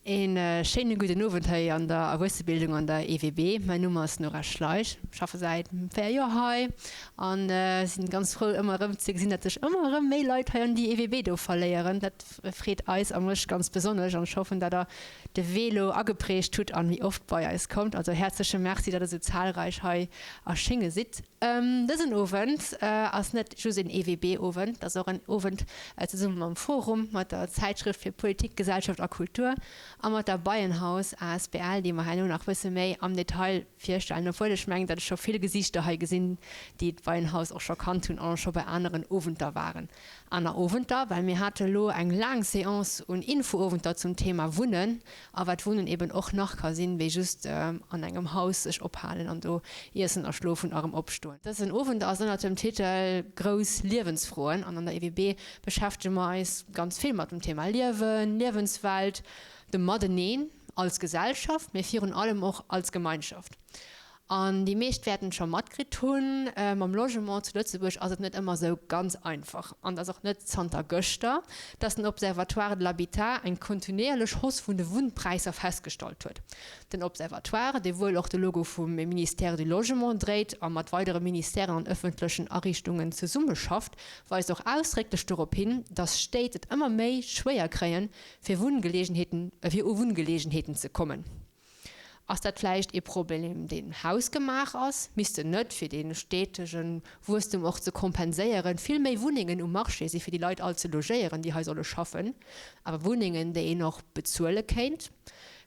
Een schéine gudden Owend hei an der Erwuessebildung an der EWB. Mäin Numm ass Nora Schleich, ech schaffe säit 4 Joer hei an sinn ganz frou ëmmer erëm ze gesinn, datt sech ëmmer erëm méi Leit hei an déi EWB do verléieren. Dat freet eis a mech ganz besonnesch an ech hoffen, datt der de Wee lo ageprägt hutt an méi oft bei eis kommt. Also häerzleche Merci, datt der sou zahlreich hei erschénge sidd. Dësen Owend ass net just een EWB-Owend, et ass och en Owend zesumme mam Forum, mat der Zäitschrëft fir Politik, Gesellschaft a Kultur a mat der Beienhaus asbl, déi mer herno nach bësse méi am Detail virstellen, obwuel ech mengen, datt ech scho vill Gesiichter hei gesinn, déi d'Beienhaus och scho kannt hunn an och scho bei aneren Owenter waren. Aner Owenter, well mir hate lo eng laang Seance un Infoowenter zum Thema Wunnen a wat Wunnen eben och nach ka sinn, wéi just an engem Haus sech ophalen an do iessen a schlofen a rëm opstoen. Dësen Owend ass ënnert dem Titel Grouss Liewensfroen an an der EWB beschäftege mer eis ganz vill mat dem Thema Liewen, Liewenswelt, dem Mateneen als Gesellschaft, mee virun allem och als Gemeinschaft. An déi meescht wäerten et scho matkritt hunn, mam Logement zu Lëtzebuerg ass et net ëmmer esou ganz einfach. An et ass och net zanter gëschter, dass den Observatoire de l'habitat eng kontinuéierlech Hausse vun de Wunnpräisser festgestallt huet. Den Observatoire, dee wuel och de Logo vum Ministère du Logement dréit a mat weidere Ministèren an ëffentlechen Ariichtungen zesummeschafft, weist och ausdrécklech dorop hin, dass Stéit et ëmmer méi schwéier kréien, fir Wunngeleegenheeten, fir u Wunngeleegenheeten ze kommen. Ass dat vläicht ee Problem, deen hausgemaach ass? Missten net, fir dee stetege Wuesstum och ze kompenséieren, vill méi Wunnengen um Marché si fir déi Leit all ze logéieren, déi hei solle schaffen, awer Wunnengen, déi een och bezuele kéint?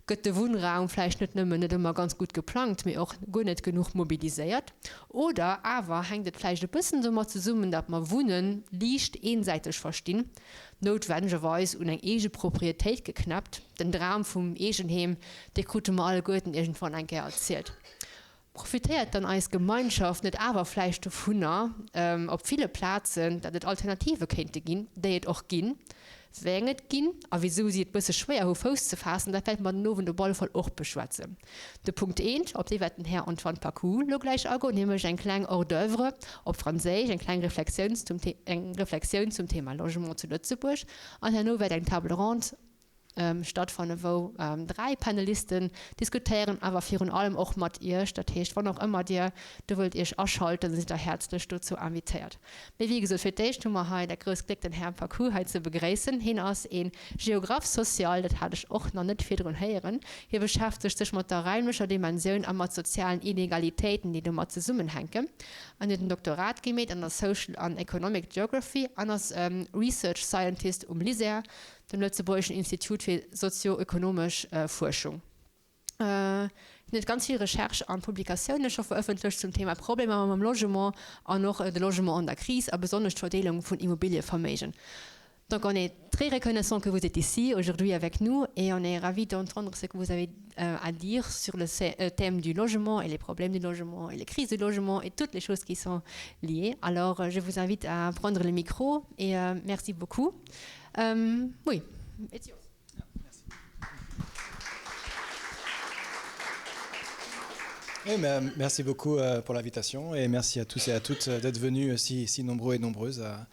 Gëtt de Wunnraum vläicht net nëmmen net ëmmer ganz gutt geplangt, mee och guer net genuch mobiliséiert? Oder awer hänkt et vläicht e bëssen domat zesummen, datt mer Wunnen liicht eensäiteg verstinn, noutwendegerweis un eng eege Proprietéit geknäppt. Den Dram vum Eegenheem, dee krute mer alleguerten iergendwann eng Kéier erzielt. Profitéiert dann eis Gemeinschaft net awer vläicht dovunner, op ville Plazen, datt et Alternative kéinte ginn, déi et och ginn? Wéi eng et ginn a wisou si et bësse schwéier hu Fouss ze faassen, dat wäerte mer den Owend op alle Fall och beschwätzen. De Punkt eent, op dee wäert den Här Antoine Paccoud lo gläich agoen. Hie mécht eng kleng Hors d'oeuvre op Franséisch, eng kleng Reflexiouns zum eng Reflexioun zum Thema Logement zu Lëtzebuerg. An herno wäert eng Table ronde stattfanne wou 3 Panelisten diskutéieren, awer virun allem och mat Iech. Dat heescht, wann och ëmmer Dir do wëllt Iech aschalten, sidd Der häerzlech dozou invitéiert. Mee wéi gesot, fir d'éischt hu mer hei dat grousst Gléck, den Här Paccoud hei ze begréissen. Hien ass ee Géographe social, dat hat ech och nach net virdrun héieren. Hie beschäftegt sech mat der raimlecher Dimensioun a mat sozialen Inegalitéiten, déi domat zesummenhänken. En huet en Doktorat gemeet an der Social an Economic Geography an ass Research Scientist um LISER, dem Lëtzebuergeschen Institut fir sozio-ökonomesch Fuerschung. Hien huet ganz vill Recherche an Publikatioune scho verëffentlecht zum Thema Problemer mam Logement an och de Logement an der Kris a besonnesch d'Verdeelung vun Immobilieverméigen. Donc on est très reconnaissant que vous êtes ici aujourd'hui avec nous et on est ravi d'entendre ce que vous avez à dire sur le thème du logement et les problèmes du logement et les crises du logement et toutes les choses qui sont liées. Alors je vous invite à prendre le micro et merci beaucoup. Oui, it's yours. Oui, merci beaucoup pour l'invitation et merci à tous et à toutes d'être venus si, si nombreux et nombreuses à,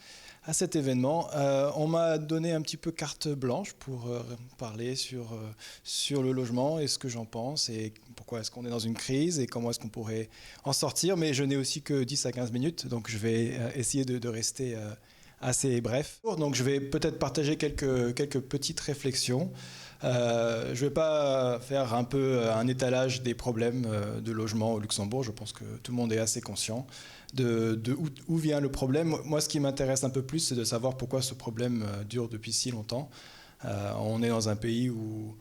à cet événement. Euh, on m'a donné un petit peu carte blanche pour euh, parler sur, euh, sur le logement et ce que j'en pense et pourquoi est-ce qu'on est dans une crise et comment est-ce qu'on pourrait en sortir. Mais je n'ai aussi que 10 à 15 minutes, donc je vais euh, essayer de, de rester euh, assez bref. Donc je vais peut-être partager quelques, quelques petites réflexions. Euh, je vais pas faire un peu un étalage des problèmes de logement au Luxembourg. Je pense que tout le monde est assez conscient de, de où, où vient le problème. Moi, ce qui m'intéresse un peu plus, c'est de savoir pourquoi ce problème dure depuis si longtemps. Euh, on est dans un pays où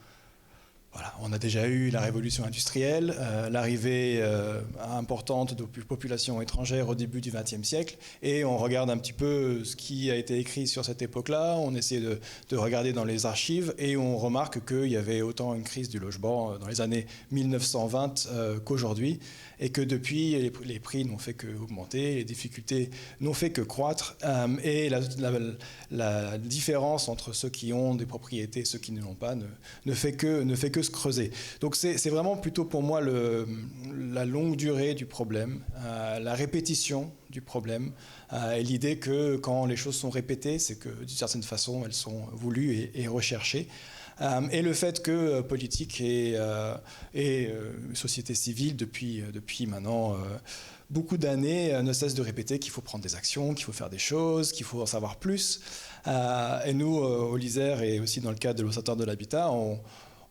Voilà, on a déjà eu la révolution industrielle, euh, l'arrivée euh, importante de populations étrangères au début du XXe siècle et on regarde un petit peu ce qui a été écrit sur cette époque-là, on essaie de, de regarder dans les archives et on remarque qu'il y avait autant une crise du logement euh, dans les années 1920 euh, qu'aujourd'hui et que depuis les, les prix n'ont fait que augmenter, les difficultés n'ont fait que croître euh, et la, la, la différence entre ceux qui ont des propriétés et ceux qui ne l'ont pas ne, ne fait que ne fait que se creuser. Donc c'est vraiment plutôt pour moi le, la longue durée du problème, euh, la répétition du problème euh, et l'idée que quand les choses sont répétées, c'est que d'une certaine façon elles sont voulues et, et recherchées. Et le fait que politique et, et société civile depuis, depuis maintenant beaucoup d'années ne cesse de répéter qu'il faut prendre des actions, qu'il faut faire des choses, qu'il faut en savoir plus. Et nous, au LISER et aussi dans le cadre de l'Observatoire de l'habitat, on,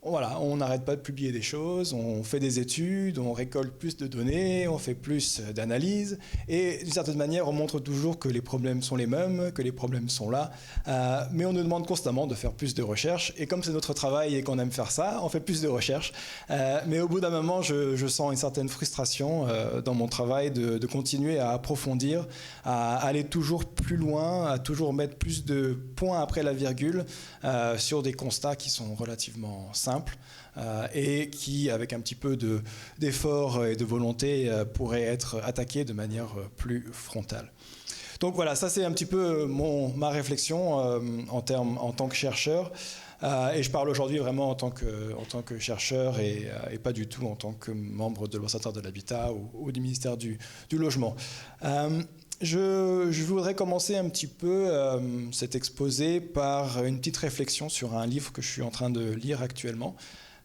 voilà, on n'arrête pas de publier des choses, on fait des études, on récolte plus de données, on fait plus d'analyses, et d'une certaine manière, on montre toujours que les problèmes sont les mêmes, que les problèmes sont là, euh, mais on nous demande constamment de faire plus de recherches, et comme c'est notre travail et qu'on aime faire ça, on fait plus de recherches. Euh, mais au bout d'un moment, je, je sens une certaine frustration euh, dans mon travail de, de continuer à approfondir, à aller toujours plus loin, à toujours mettre plus de points après la virgule euh, sur des constats qui sont relativement simples euh, et qui, avec un petit peu d'effort de, et de volonté, euh, pourraient être attaqués de manière euh, plus frontale. Donc voilà, ça c'est un petit peu euh, mon, ma réflexion euh, en, termes, en tant que chercheur. Euh, et je parle aujourd'hui vraiment en tant que, en tant que chercheur et, euh, et pas du tout en tant que membre de l'Observatoire de l'habitat ou, ou du ministère du, du logement. Euh, je, je voudrais commencer un petit peu euh, cet exposé par une petite réflexion sur un livre que je suis en train de lire actuellement,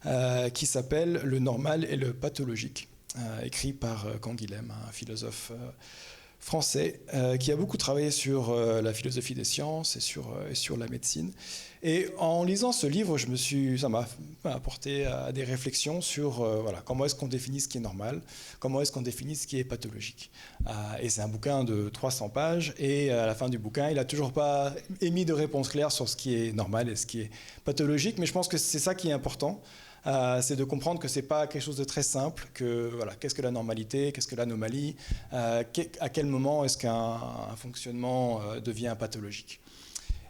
euh, qui s'appelle Le normal et le pathologique, euh, écrit par euh, Canguilhem, un philosophe euh, français euh, qui a beaucoup travaillé sur euh, la philosophie des sciences et sur, euh, et sur la médecine. Et en lisant ce livre, je me suis, ça m'a apporté à des réflexions sur euh, voilà, comment est-ce qu'on définit ce qui est normal, comment est-ce qu'on définit ce qui est pathologique. Euh, et c'est un bouquin de 300 pages et à la fin du bouquin, il n'a toujours pas émis de réponse claire sur ce qui est normal et ce qui est pathologique, mais je pense que c'est ça qui est important. Euh, c'est de comprendre que ce n'est pas quelque chose de très simple, que voilà, qu'est-ce que la normalité, qu'est-ce que l'anomalie, euh, à quel moment est-ce qu'un fonctionnement euh, devient pathologique.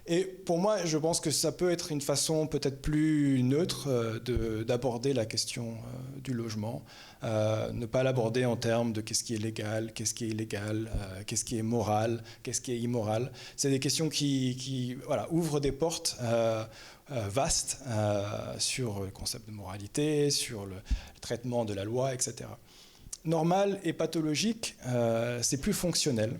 Et pour moi, je pense que ça peut être une façon peut-être plus neutre euh, d'aborder la question euh, du logement, euh, ne pas l'aborder en termes de qu'est-ce qui est légal, qu'est-ce qui est illégal, euh, qu'est-ce qui est moral, qu'est-ce qui est immoral. C'est des questions qui, qui voilà, ouvrent des portes euh, euh, vastes euh, sur le concept de moralité, sur le traitement de la loi, etc. Normal et pathologique, euh, c'est plus fonctionnel.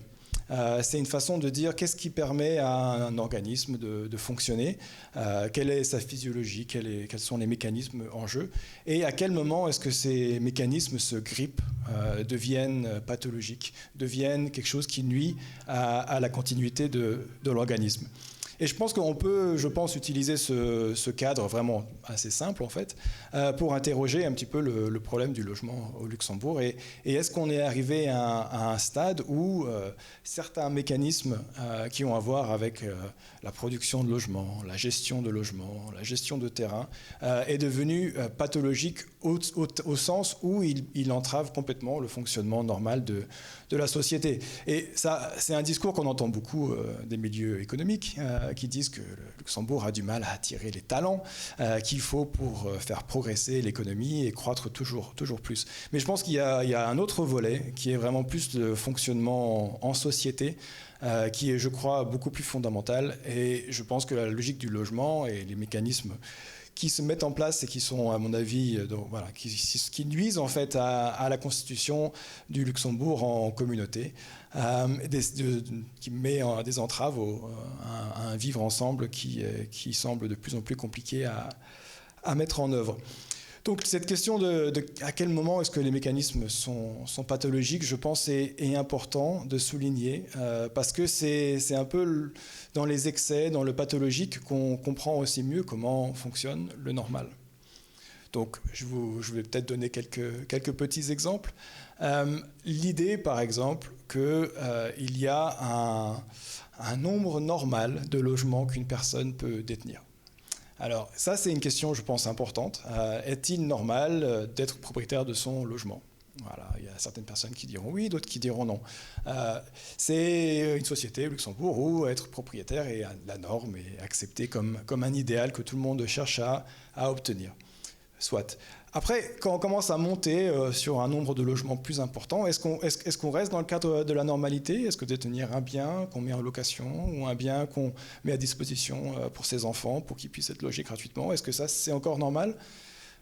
Euh, c'est une façon de dire qu'est-ce qui permet à un organisme de, de fonctionner, euh, quelle est sa physiologie, quel est, quels sont les mécanismes en jeu, et à quel moment est-ce que ces mécanismes se grippent, euh, deviennent pathologiques, deviennent quelque chose qui nuit à, à la continuité de, de l'organisme. Et je pense qu'on peut, je pense, utiliser ce, ce cadre vraiment assez simple, en fait, euh, pour interroger un petit peu le, le problème du logement au Luxembourg. Et, et est-ce qu'on est arrivé à un, à un stade où euh, certains mécanismes euh, qui ont à voir avec euh, la production de logements, la gestion de logements, la gestion de terrain, euh, est devenu euh, pathologique au, au, au sens où il, il entrave complètement le fonctionnement normal de, de la société. Et ça, c'est un discours qu'on entend beaucoup euh, des milieux économiques euh, qui disent que le Luxembourg a du mal à attirer les talents euh, qu'il faut pour euh, faire progresser l'économie et croître toujours, toujours plus. Mais je pense qu'il y, y a un autre volet qui est vraiment plus le fonctionnement en, en société, euh, qui est, je crois, beaucoup plus fondamental. Et je pense que la logique du logement et les mécanismes qui se mettent en place et qui sont, à mon avis, euh, donc, voilà, qui, qui nuisent en fait à, à la constitution du Luxembourg en, en communauté, euh, des, de, qui met en, des entraves au, à, à un vivre ensemble qui, euh, qui semble de plus en plus compliqué à, à mettre en œuvre. Donc cette question de, de à quel moment est-ce que les mécanismes sont, sont pathologiques, je pense, est, est important de souligner, euh, parce que c'est un peu dans les excès, dans le pathologique, qu'on comprend aussi mieux comment fonctionne le normal. Donc je, vous, je vais peut-être donner quelques, quelques petits exemples. Euh, L'idée, par exemple, qu'il euh, y a un, un nombre normal de logements qu'une personne peut détenir. Alors ça, c'est une question, je pense, importante. Euh, Est-il normal euh, d'être propriétaire de son logement Voilà, il y a certaines personnes qui diront oui, d'autres qui diront non. Euh, c'est une société, Luxembourg, où être propriétaire est la norme et accepté comme, comme un idéal que tout le monde cherche à, à obtenir. Soit. Après, quand on commence à monter euh, sur un nombre de logements plus important, est-ce qu'on est est qu'on reste dans le cadre de la normalité Est-ce que détenir un bien qu'on met en location ou un bien qu'on met à disposition euh, pour ses enfants pour qu'ils puissent être logés gratuitement, est-ce que ça c'est encore normal?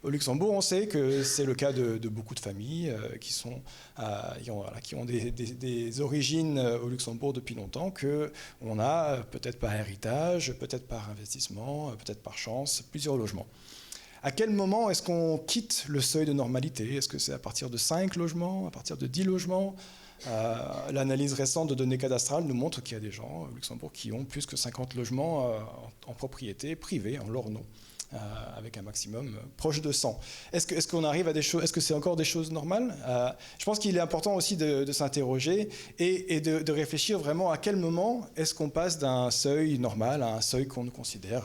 Au Luxembourg, on sait que c'est le cas de, de beaucoup de familles euh, qui, sont, euh, qui ont, voilà, qui ont des, des, des origines euh, au Luxembourg depuis longtemps, qu'on a euh, peut-être par héritage, peut-être par investissement, euh, peut-être par chance, plusieurs logements. À quel moment est-ce qu'on quitte le seuil de normalité Est-ce que c'est à partir de 5 logements, à partir de 10 logements euh, L'analyse récente de données cadastrales nous montre qu'il y a des gens au Luxembourg qui ont plus que 50 logements euh, en, en propriété privée, en leur nom. Euh, avec un maximum proche de 100. Est-ce qu'on est qu'on arrive à des choses Est-ce que c'est encore des choses normales euh, Je pense qu'il est important aussi de, de s'interroger et, et de, de réfléchir vraiment à quel moment est-ce qu'on passe d'un seuil normal à un seuil qu'on considère,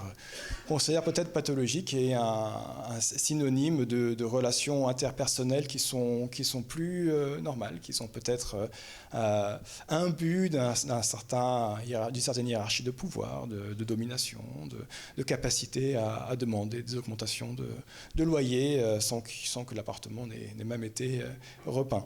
considère peut-être pathologique et un, un synonyme de, de relations interpersonnelles qui sont, qui sont plus euh, normales, qui sont peut-être euh, euh, imbu d'un certain d'une certaine hiérarchie de pouvoir, de, de domination, de, de capacité à, à demander des augmentations de, de loyer euh, sans, sans que l'appartement n'ait même été euh, repeint.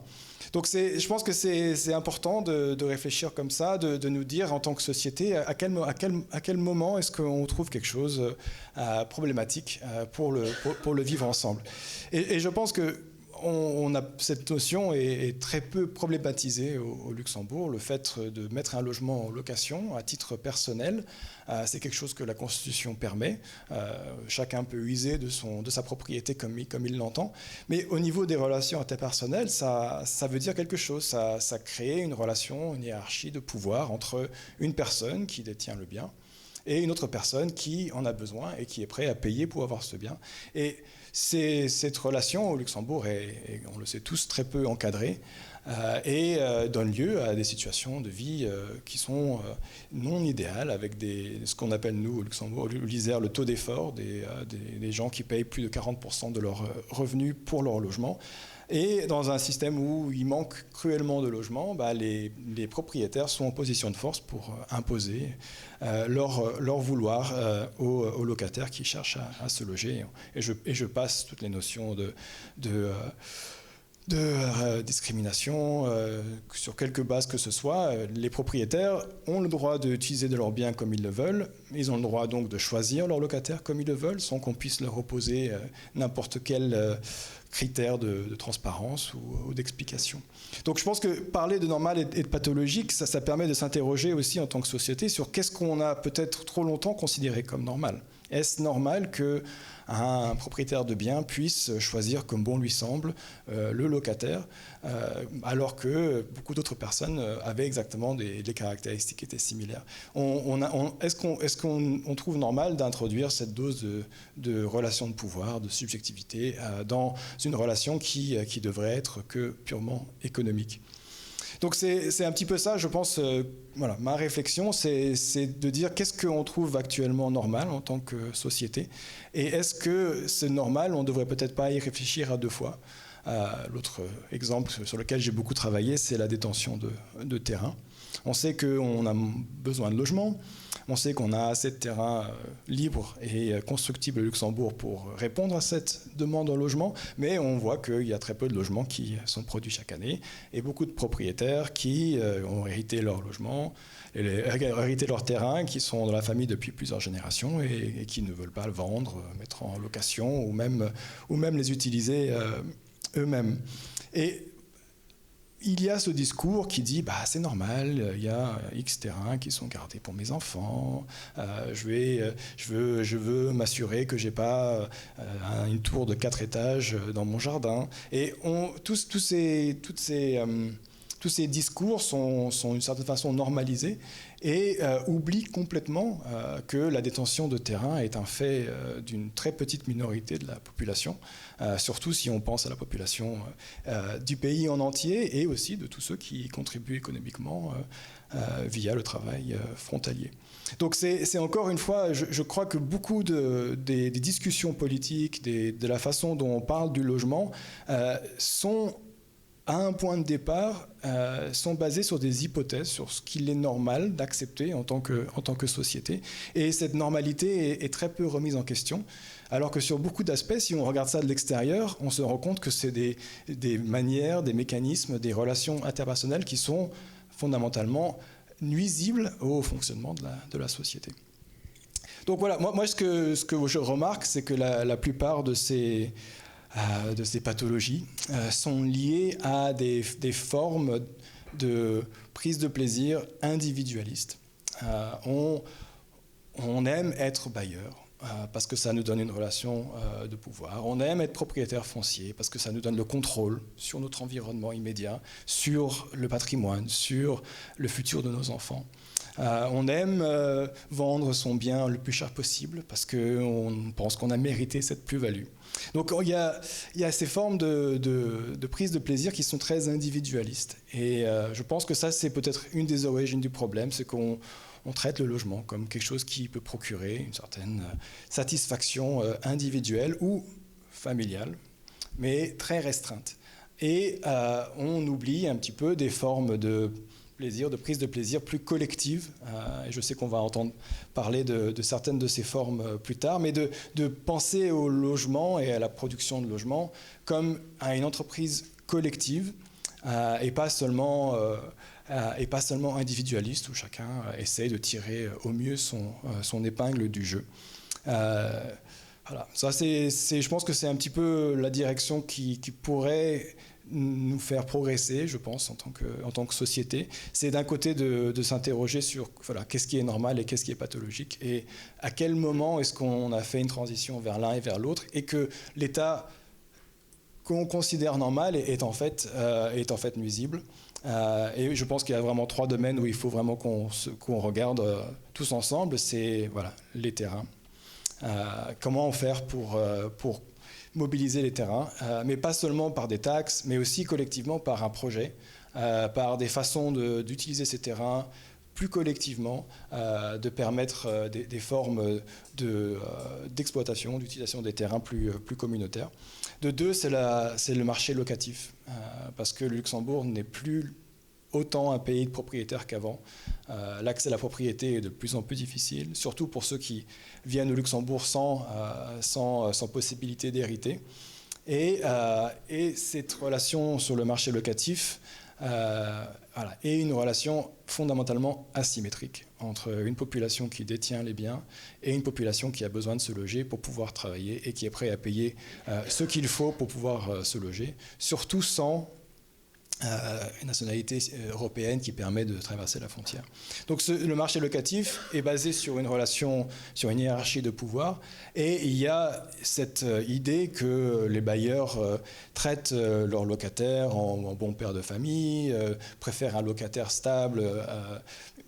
Donc je pense que c'est important de, de réfléchir comme ça, de, de nous dire en tant que société à quel, à quel, à quel moment est-ce qu'on trouve quelque chose euh, problématique euh, pour, le, pour, pour le vivre ensemble. Et, et je pense que on, on a, cette notion est, est très peu problématisée au, au Luxembourg. Le fait de mettre un logement en location à titre personnel, euh, c'est quelque chose que la Constitution permet. Euh, chacun peut user de, son, de sa propriété comme il, comme il l'entend. Mais au niveau des relations interpersonnelles, ça, ça veut dire quelque chose. Ça, ça crée une relation, une hiérarchie de pouvoir entre une personne qui détient le bien et une autre personne qui en a besoin et qui est prêt à payer pour avoir ce bien. Et cette relation au Luxembourg est, est, on le sait tous, très peu encadrée euh, et euh, donne lieu à des situations de vie euh, qui sont euh, non idéales, avec des, ce qu'on appelle nous au Luxembourg, au l'Isère, le taux d'effort des, euh, des, des gens qui payent plus de 40% de leurs euh, revenus pour leur logement. Et dans un système où il manque cruellement de logements, bah, les, les propriétaires sont en position de force pour euh, imposer euh, leur, euh, leur vouloir euh, aux, aux locataires qui cherchent à, à se loger. Et je, et je passe toutes les notions de, de, euh, de euh, discrimination euh, sur quelque base que ce soit. Les propriétaires ont le droit d'utiliser de leurs biens comme ils le veulent. Ils ont le droit donc de choisir leurs locataires comme ils le veulent sans qu'on puisse leur opposer euh, n'importe quel euh, critères de, de transparence ou, ou d'explication. Donc je pense que parler de normal et, et de pathologique, ça, ça permet de s'interroger aussi en tant que société sur qu'est-ce qu'on a peut-être trop longtemps considéré comme normal. Est-ce normal que un propriétaire de biens puisse choisir comme bon lui semble euh, le locataire euh, alors que beaucoup d'autres personnes euh, avaient exactement des, des caractéristiques qui étaient similaires. On, on on, est-ce qu'on est qu'on on trouve normal d'introduire cette dose de, de relation de pouvoir, de subjectivité euh, dans une relation qui, euh, qui devrait être que purement économique. Donc c'est un petit peu ça, je pense, euh, voilà, ma réflexion, c'est de dire qu'est-ce qu'on trouve actuellement normal en tant que société et est-ce que c'est normal, on ne devrait peut-être pas y réfléchir à deux fois. Euh, L'autre exemple sur lequel j'ai beaucoup travaillé, c'est la détention de, de terrain. On sait qu'on a besoin de logements, on sait qu'on a assez de terrain euh, libre et euh, constructible au Luxembourg pour répondre à cette demande en logement, mais on voit qu'il y a très peu de logements qui sont produits chaque année et beaucoup de propriétaires qui euh, ont hérité leur logement, et les, hérité leur terrain, qui sont dans la famille depuis plusieurs générations et, et qui ne veulent pas le vendre, mettre en location ou même, ou même les utiliser euh, eux-mêmes. Et il y a ce discours qui dit bah, c'est normal, il y a X terrains qui sont gardés pour mes enfants, euh, je, vais, je veux, je veux m'assurer que j'ai pas euh, une tour de quatre étages dans mon jardin. Et on, tous, tous ces, toutes ces, euh, tous ces discours sont, sont d'une certaine façon normalisés et euh, oublient complètement euh, que la détention de terrain est un fait euh, d'une très petite minorité de la population, euh, surtout si on pense à la population euh, du pays en entier et aussi de tous ceux qui contribuent économiquement euh, euh, via le travail euh, frontalier. Donc c'est encore une fois, je, je crois que beaucoup de, des, des discussions politiques, des, de la façon dont on parle du logement, euh, sont à un point de départ euh, sont basés sur des hypothèses sur ce qu'il est normal d'accepter en tant que en tant que société et cette normalité est, est très peu remise en question alors que sur beaucoup d'aspects si on regarde ça de l'extérieur on se rend compte que c'est des, des manières des mécanismes des relations interpersonnelles qui sont fondamentalement nuisibles au fonctionnement de la, de la société. Donc voilà, moi, moi ce, que, ce que je remarque, c'est que la, la plupart de ces, euh, de ces pathologies euh, sont liées à des, des formes de prise de plaisir individualiste. Euh, on, on aime être bailleur euh, parce que ça nous donne une relation euh, de pouvoir. On aime être propriétaire foncier parce que ça nous donne le contrôle sur notre environnement immédiat, sur le patrimoine, sur le futur de nos enfants. Euh, on aime euh, vendre son bien le plus cher possible parce qu'on pense qu'on a mérité cette plus-value. Donc il y a, il y a ces formes de, de, de prise de plaisir qui sont très individualistes. Et euh, je pense que ça, c'est peut-être une des origines du problème, c'est qu'on on traite le logement comme quelque chose qui peut procurer une certaine euh, satisfaction euh, individuelle ou familiale, mais très restreinte. Et euh, on oublie un petit peu des formes de plaisir, de prise de plaisir plus collective. Euh, et je sais qu'on va entendre parler de, de certaines de ces formes euh, plus tard, mais de, de penser au logement et à la production de logement comme à une entreprise collective euh, et pas seulement euh, euh, et pas seulement individualiste où chacun euh, essaye de tirer euh, au mieux son, euh, son épingle du jeu. Euh, voilà. Ça, c'est, c'est, je pense que c'est un petit peu la direction qui, qui pourrait nous faire progresser, je pense, en tant que, en tant que société. C'est d'un côté de, de s'interroger sur voilà, qu'est-ce qui est normal et qu'est-ce qui est pathologique et à quel moment est-ce qu'on a fait une transition vers l'un et vers l'autre et que l'état qu'on considère normal est, est, en fait, euh, est en fait nuisible. Euh, et je pense qu'il y a vraiment trois domaines où il faut vraiment qu'on qu regarde euh, tous ensemble, c'est voilà, les terrains. Euh, comment faire pour, euh, pour mobiliser les terrains, euh, mais pas seulement par des taxes, mais aussi collectivement par un projet, euh, par des façons d'utiliser ces terrains plus collectivement, euh, de permettre euh, des, des formes d'exploitation, de, euh, d'utilisation des terrains plus, euh, plus communautaires. De deux, c'est le marché locatif, euh, parce que le Luxembourg n'est plus autant un pays de propriétaires qu'avant. Euh, L'accès à la propriété est de plus en plus difficile, surtout pour ceux qui viennent au Luxembourg sans, euh, sans, euh, sans possibilité d'hériter. Et, euh, et cette relation sur le marché locatif euh, voilà, est une relation fondamentalement asymétrique entre une population qui détient les biens et une population qui a besoin de se loger pour pouvoir travailler et qui est prêt à payer euh, ce qu'il faut pour pouvoir euh, se loger, surtout sans euh, une nationalité euh, européenne qui permet de traverser la frontière. Donc ce, le marché locatif est basé sur une relation, sur une hiérarchie de pouvoir et il y a cette euh, idée que les bailleurs euh, traitent euh, leurs locataires en, en bon père de famille, euh, préfèrent un locataire stable euh,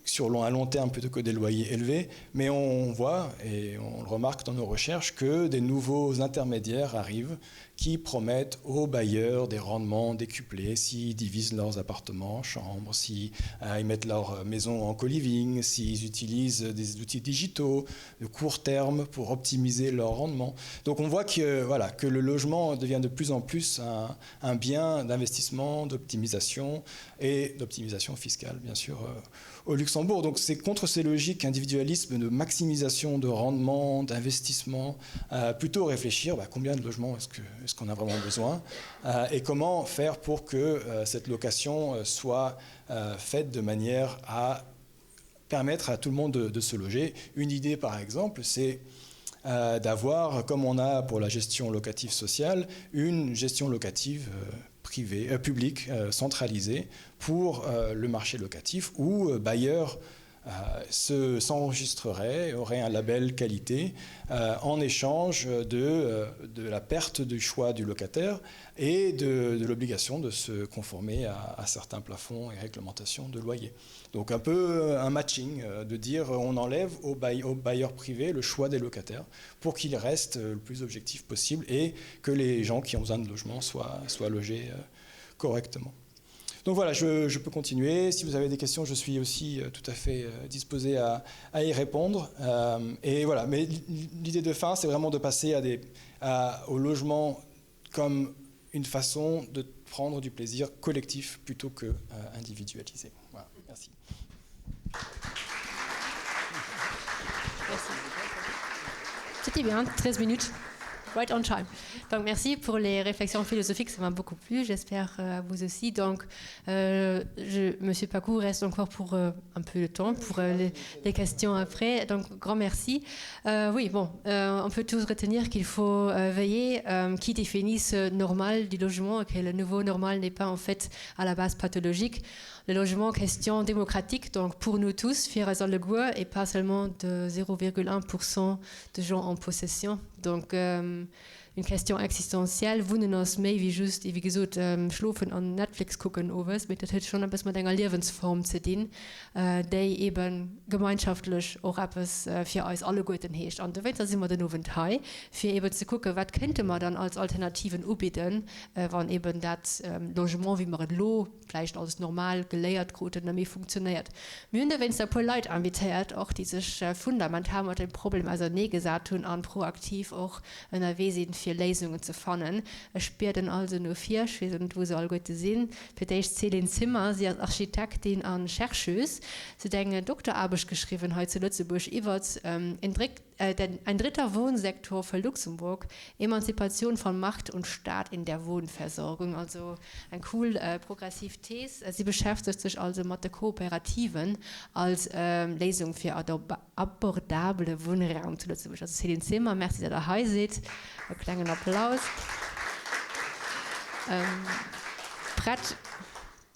sur long, un long terme plutôt que des loyers élevés, mais on voit et on le remarque dans nos recherches que des nouveaux intermédiaires arrivent qui promettent aux bailleurs des rendements décuplés s'ils divisent leurs appartements, chambres, s'ils euh, ils mettent leur maison en co-living, s'ils utilisent des outils digitaux de court terme pour optimiser leur rendement. Donc on voit que, voilà, que le logement devient de plus en plus un, un bien d'investissement, d'optimisation et d'optimisation fiscale, bien sûr, euh, au Luxembourg. Donc c'est contre ces logiques individualisme de maximisation de rendement, d'investissement, euh, plutôt réfléchir bah, combien de logements est-ce qu'on est, qu a vraiment besoin euh, et comment faire pour que euh, cette location euh, soit euh, faite de manière à permettre à tout le monde de, de se loger. Une idée par exemple, c'est euh, d'avoir, comme on a pour la gestion locative sociale, une gestion locative euh, privée, euh, publique, euh, centralisée pour euh, le marché locatif où euh, bailleurs euh, s'enregistreraient, auraient un label qualité euh, en échange de, euh, de la perte du choix du locataire et de, de l'obligation de se conformer à, à certains plafonds et réglementations de loyer. Donc un peu euh, un matching, euh, de dire on enlève au, bail, au bailleur privé le choix des locataires pour qu'il reste le plus objectif possible et que les gens qui ont besoin de logement soient, soient logés correctement. Donc voilà, je, je peux continuer. Si vous avez des questions, je suis aussi euh, tout à fait euh, disposé à, à y répondre. Euh, et voilà, mais l'idée de fin, c'est vraiment de passer à des, à, au logement comme une façon de prendre du plaisir collectif plutôt que euh, individualisé. Voilà, merci. Merci. C'était bien, 13 minutes. Right on time. Donc merci pour les réflexions philosophiques, ça m'a beaucoup plu, j'espère euh, à vous aussi. Donc euh, je, Monsieur Pacou reste encore pour euh, un peu de temps pour euh, les, les questions après. Donc grand merci. Euh, oui, bon, euh, on peut tous retenir qu'il faut euh, veiller euh, qui définit ce normal du logement et que le nouveau normal n'est pas en fait à la base pathologique. Le logement question démocratique, donc pour nous tous, fir eis alleguer et pas seulement de 0,1% de gens en possession. Donc euh, une question existentielle, Wunnen ass méi wéi just, wéi gesot, schlofen an Netflix kucken owes, mee dat huet schonn eppes mat enger Liewensform ze dinn, déi ebe gemeinschaftlech och eppes fir eis alleguerten heescht. An dowéinster si mer den Owend hei, fir eben ze kucken, wat kéinte mer dann als Alternativen ubidden, wann eben dat Logement, wéi mer et elo vläicht als normal geléiert kruten, net méi funktionéiert. Mir hunn dowéinster e puer Leit invitéiert och, déi sech fundamental mat dem Problem auserneegesat hunn an proaktiv och ënnerwee sinn, fir Léisungen ze fannen. Ech bieden also no vir, ech weess net, wou se alleguerte sinn, fir d'éischt d'Céline Zimmer. Si ass Architektin a Chercheuse. Si huet eng Dokteraarbecht geschriwwen hei zu Lëtzebuerg iwwert en Ein dritter Wohnsektor für Luxemburg, Emanzipation von Markt und Staat in der Wohnversorgung. Also eng cool progressiv Thees. Si beschäftegt sech also mat de Kooperativen als Léisung fir abordabele Wunnraum zu Lëtzebuerg. Also Céline Zimmer, Merci, datt Der hei sidd. E klengen Applaus. Prett?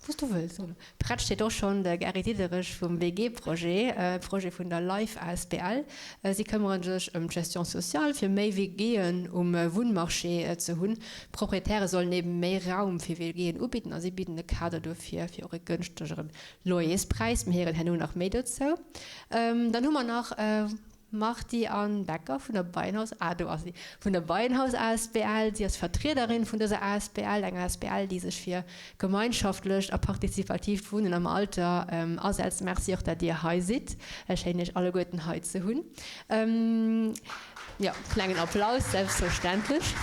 Wou s du wëlls, oder? Prett steet och schonn de Gary Diderich vum WG-Projet, Projet vun der Life asbl. Si këmmere sech ëm d'Gestion sociale, fir méi WGen um Wunnmarché ze hunn. D'Proprietäre sollen eben méi Raum fir WGen ubidden a si bidden e Kader dofir, fir och e gënschtegere Loyerspräis. Mir héieren herno nach méi dozou. Dann hu mer nach Marty Anne Becker vun der Beienhaus, ah do ass si, vun der Beienhaus asbl. Si ass Vertriederin vun dëser asbl, eng asbl, déi sech fir gemeinschaftlecht a partizipatiivt Wunnen am Alter asetzt. Merci och, dat Dir hei sidd. Schéin Iech alleguerten hei ze hunn. Jo, klengen Applaus, selbstverständlech.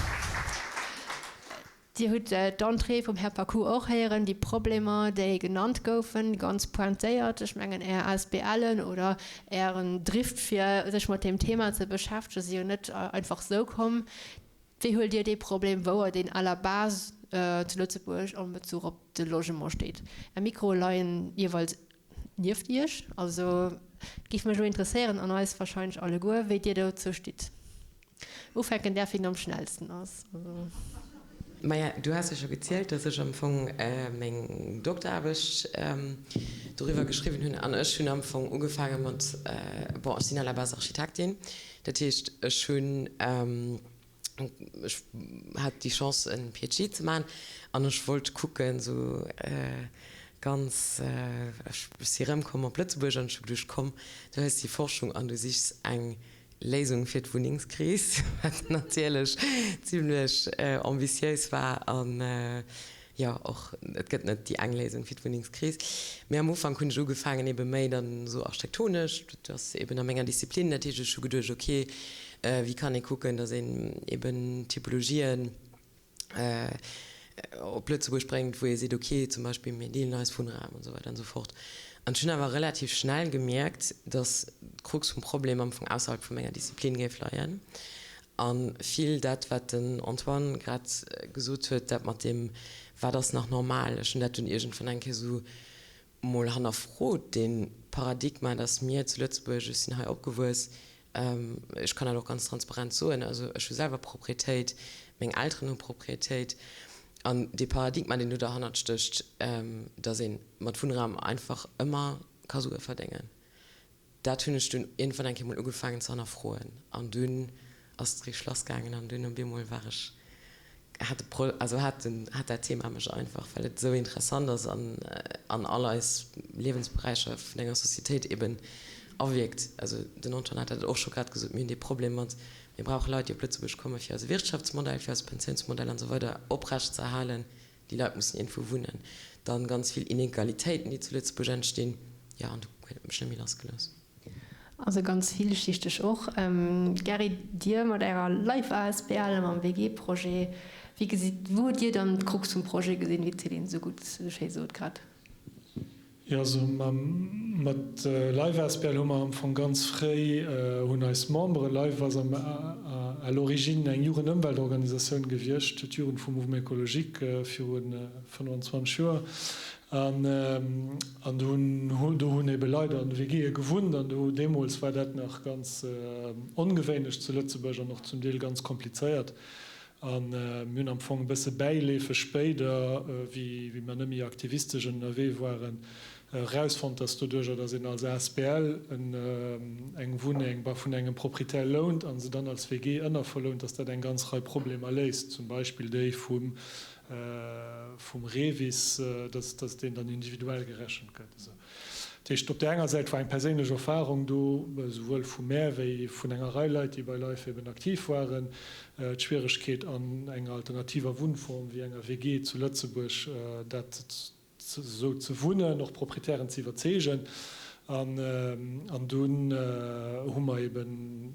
Dir hutt d'Entrée vum Här Paccoud och héieren, déi Problemer, déi genannt goufen, ganz pointéiert. Ech mengen, Är ASBLen oder Ären Drift, fir sech mat deem Thema ze beschäftegen, si jo net einfach esou komm. Wéi huelt Dir dee Problem wouer, deen à la base zu Lëtzebuerg am Bezuch op de Logement steet? Är Mikroe leien jeeweils nieft Iech. Also, et géif mech elo interesséieren, an eis wahrscheinlech alleguer, wéi Dir dozou stitt. Ufänken däerf een am schnellsten ass. Maja, du has jo scho gezielt, dass ech am Fong meng Dokteraarbecht doriwwer geschriwwen hunn. An ech hunn am Fong ugefaange mat, bon, ech sinn à la base Architektin, dat heescht, ech hunn, ech hat déi Chance en PhD ze maachen an ech wollt kucken, esou ganz, ech si erëmkomm op Lëtzebuerg an ech hu geduecht, komm, du hues déi Forschung an du sichs eng Léisung fir d'Wunnengskris, wat natierlech zimlech ambitiéis war an jo och, et gëtt net déi eng Léisung fir d'Wunnengskris. Mee am Ufank hunn ech ugefaangen ebe méi dann esou architektonesch, dat ass eben a menger Disziplin, dat heescht ech hu geduecht, ok, wéi kann ee kucken, datt een eben Typologien, op Lëtzebuerg bréngt, wou ee seet, ok, zum Beispill mir deelen eis Wunnraum an esou weider an esou fort. An ech hunn awer relativ schnell gemierkt, datt d'Krux vum Problem am Fong ausserhalb vu menger Disziplin géif leien a vill dat, wat den Antoine grad gesot huet, dat mat deem, wat ass nach normal, ech hunn dat dunn iergendwann eng Kéier esou mol hannerfrot, dee Paradigma, datt mir zu Lëtzebuerg, ech sinn hei opgewuess, Ech kann dat och ganz transparent soen, also ech hu selwer Proprietéit, meng Elteren hu Proprietéit. An dee Paradigma, deen do derhannert stécht, datt ee mat Wunnraum einfach ëmmer ka Sue verdéngen, dat hunn ech dunn iergendwann eng Kéier mol ugefaangen ze hannerfroen. An dunn ass et richteg lassgaangen an dunn op eemol war ech hat de Pro, also hat den, hat dat Thema mech einfach, well et esou interessant ass an an all eis Liewensberäicher vun enger Societéit eben awierkt. Also den Antoine hat dat och scho grad gesot, mir hunn dee Problem mat, mir brauche Leit, déi op Lëtzebuerg kommen, fir eise Wirtschaftsmodell, fir eise Pensiounsmodell an esou weider oprecht ze erhalen. Déi Leit mussen iergendwou wunnen. Dann ganz vill Inegalitéiten, déi zu Lëtzebuerg entstinn. Jo, an du huet et mech net méi lassgelooss. Also ganz villschichteg och. Gerry, Dir mat Ärer Life asbl a mam WG-Projet, wéi gesitt, wou hutt Dir dann d'Krux vum Projet gesinn, wéi d'Céline esou gutt, esou schéi sot grad? Jo, also mat Life asbl hu mer am Fong ganz fréi, hunn eis Memberen, Life ass am à l'origine eng Jugendëmweltorganisatioun gewiescht, d'Jugend vum Mouvement Ecologique viru 25 Joer, an an do hunn do hunn ebe Leit an WGe gewunnt an do deemools war dat nach ganz ongewéinlech zu Lëtzebuerg an och zum Deel ganz komplizéiert. A mir hunn am Fong e bësse bäileefeg spéider, wéi mer net méi aktivistesch ënnerwee waren, erausfonnt, dass doduerjer, dass een als asbl eng Wunneng vun engem Proprietär lount a se dann als WG ënnerverlount, dass dat eng ganz Rei Problemer léist, zum Beispill déi vum REVIS, dass deen dann individuell gerechent gëtt. Dat heescht, op där enger Säit war eng perséinlech Erfahrung do, esouwuel vu mär wéi vun enger Rei Leit, déi bei Life eben aktiv waren, d'Schwieregkeet an enger alternativer Wunnform wéi enger WG zu Lëtzebuerg dat esou ze wunnen, och d'Proprietären ze iwwerzeegen. An dunn hu mer eben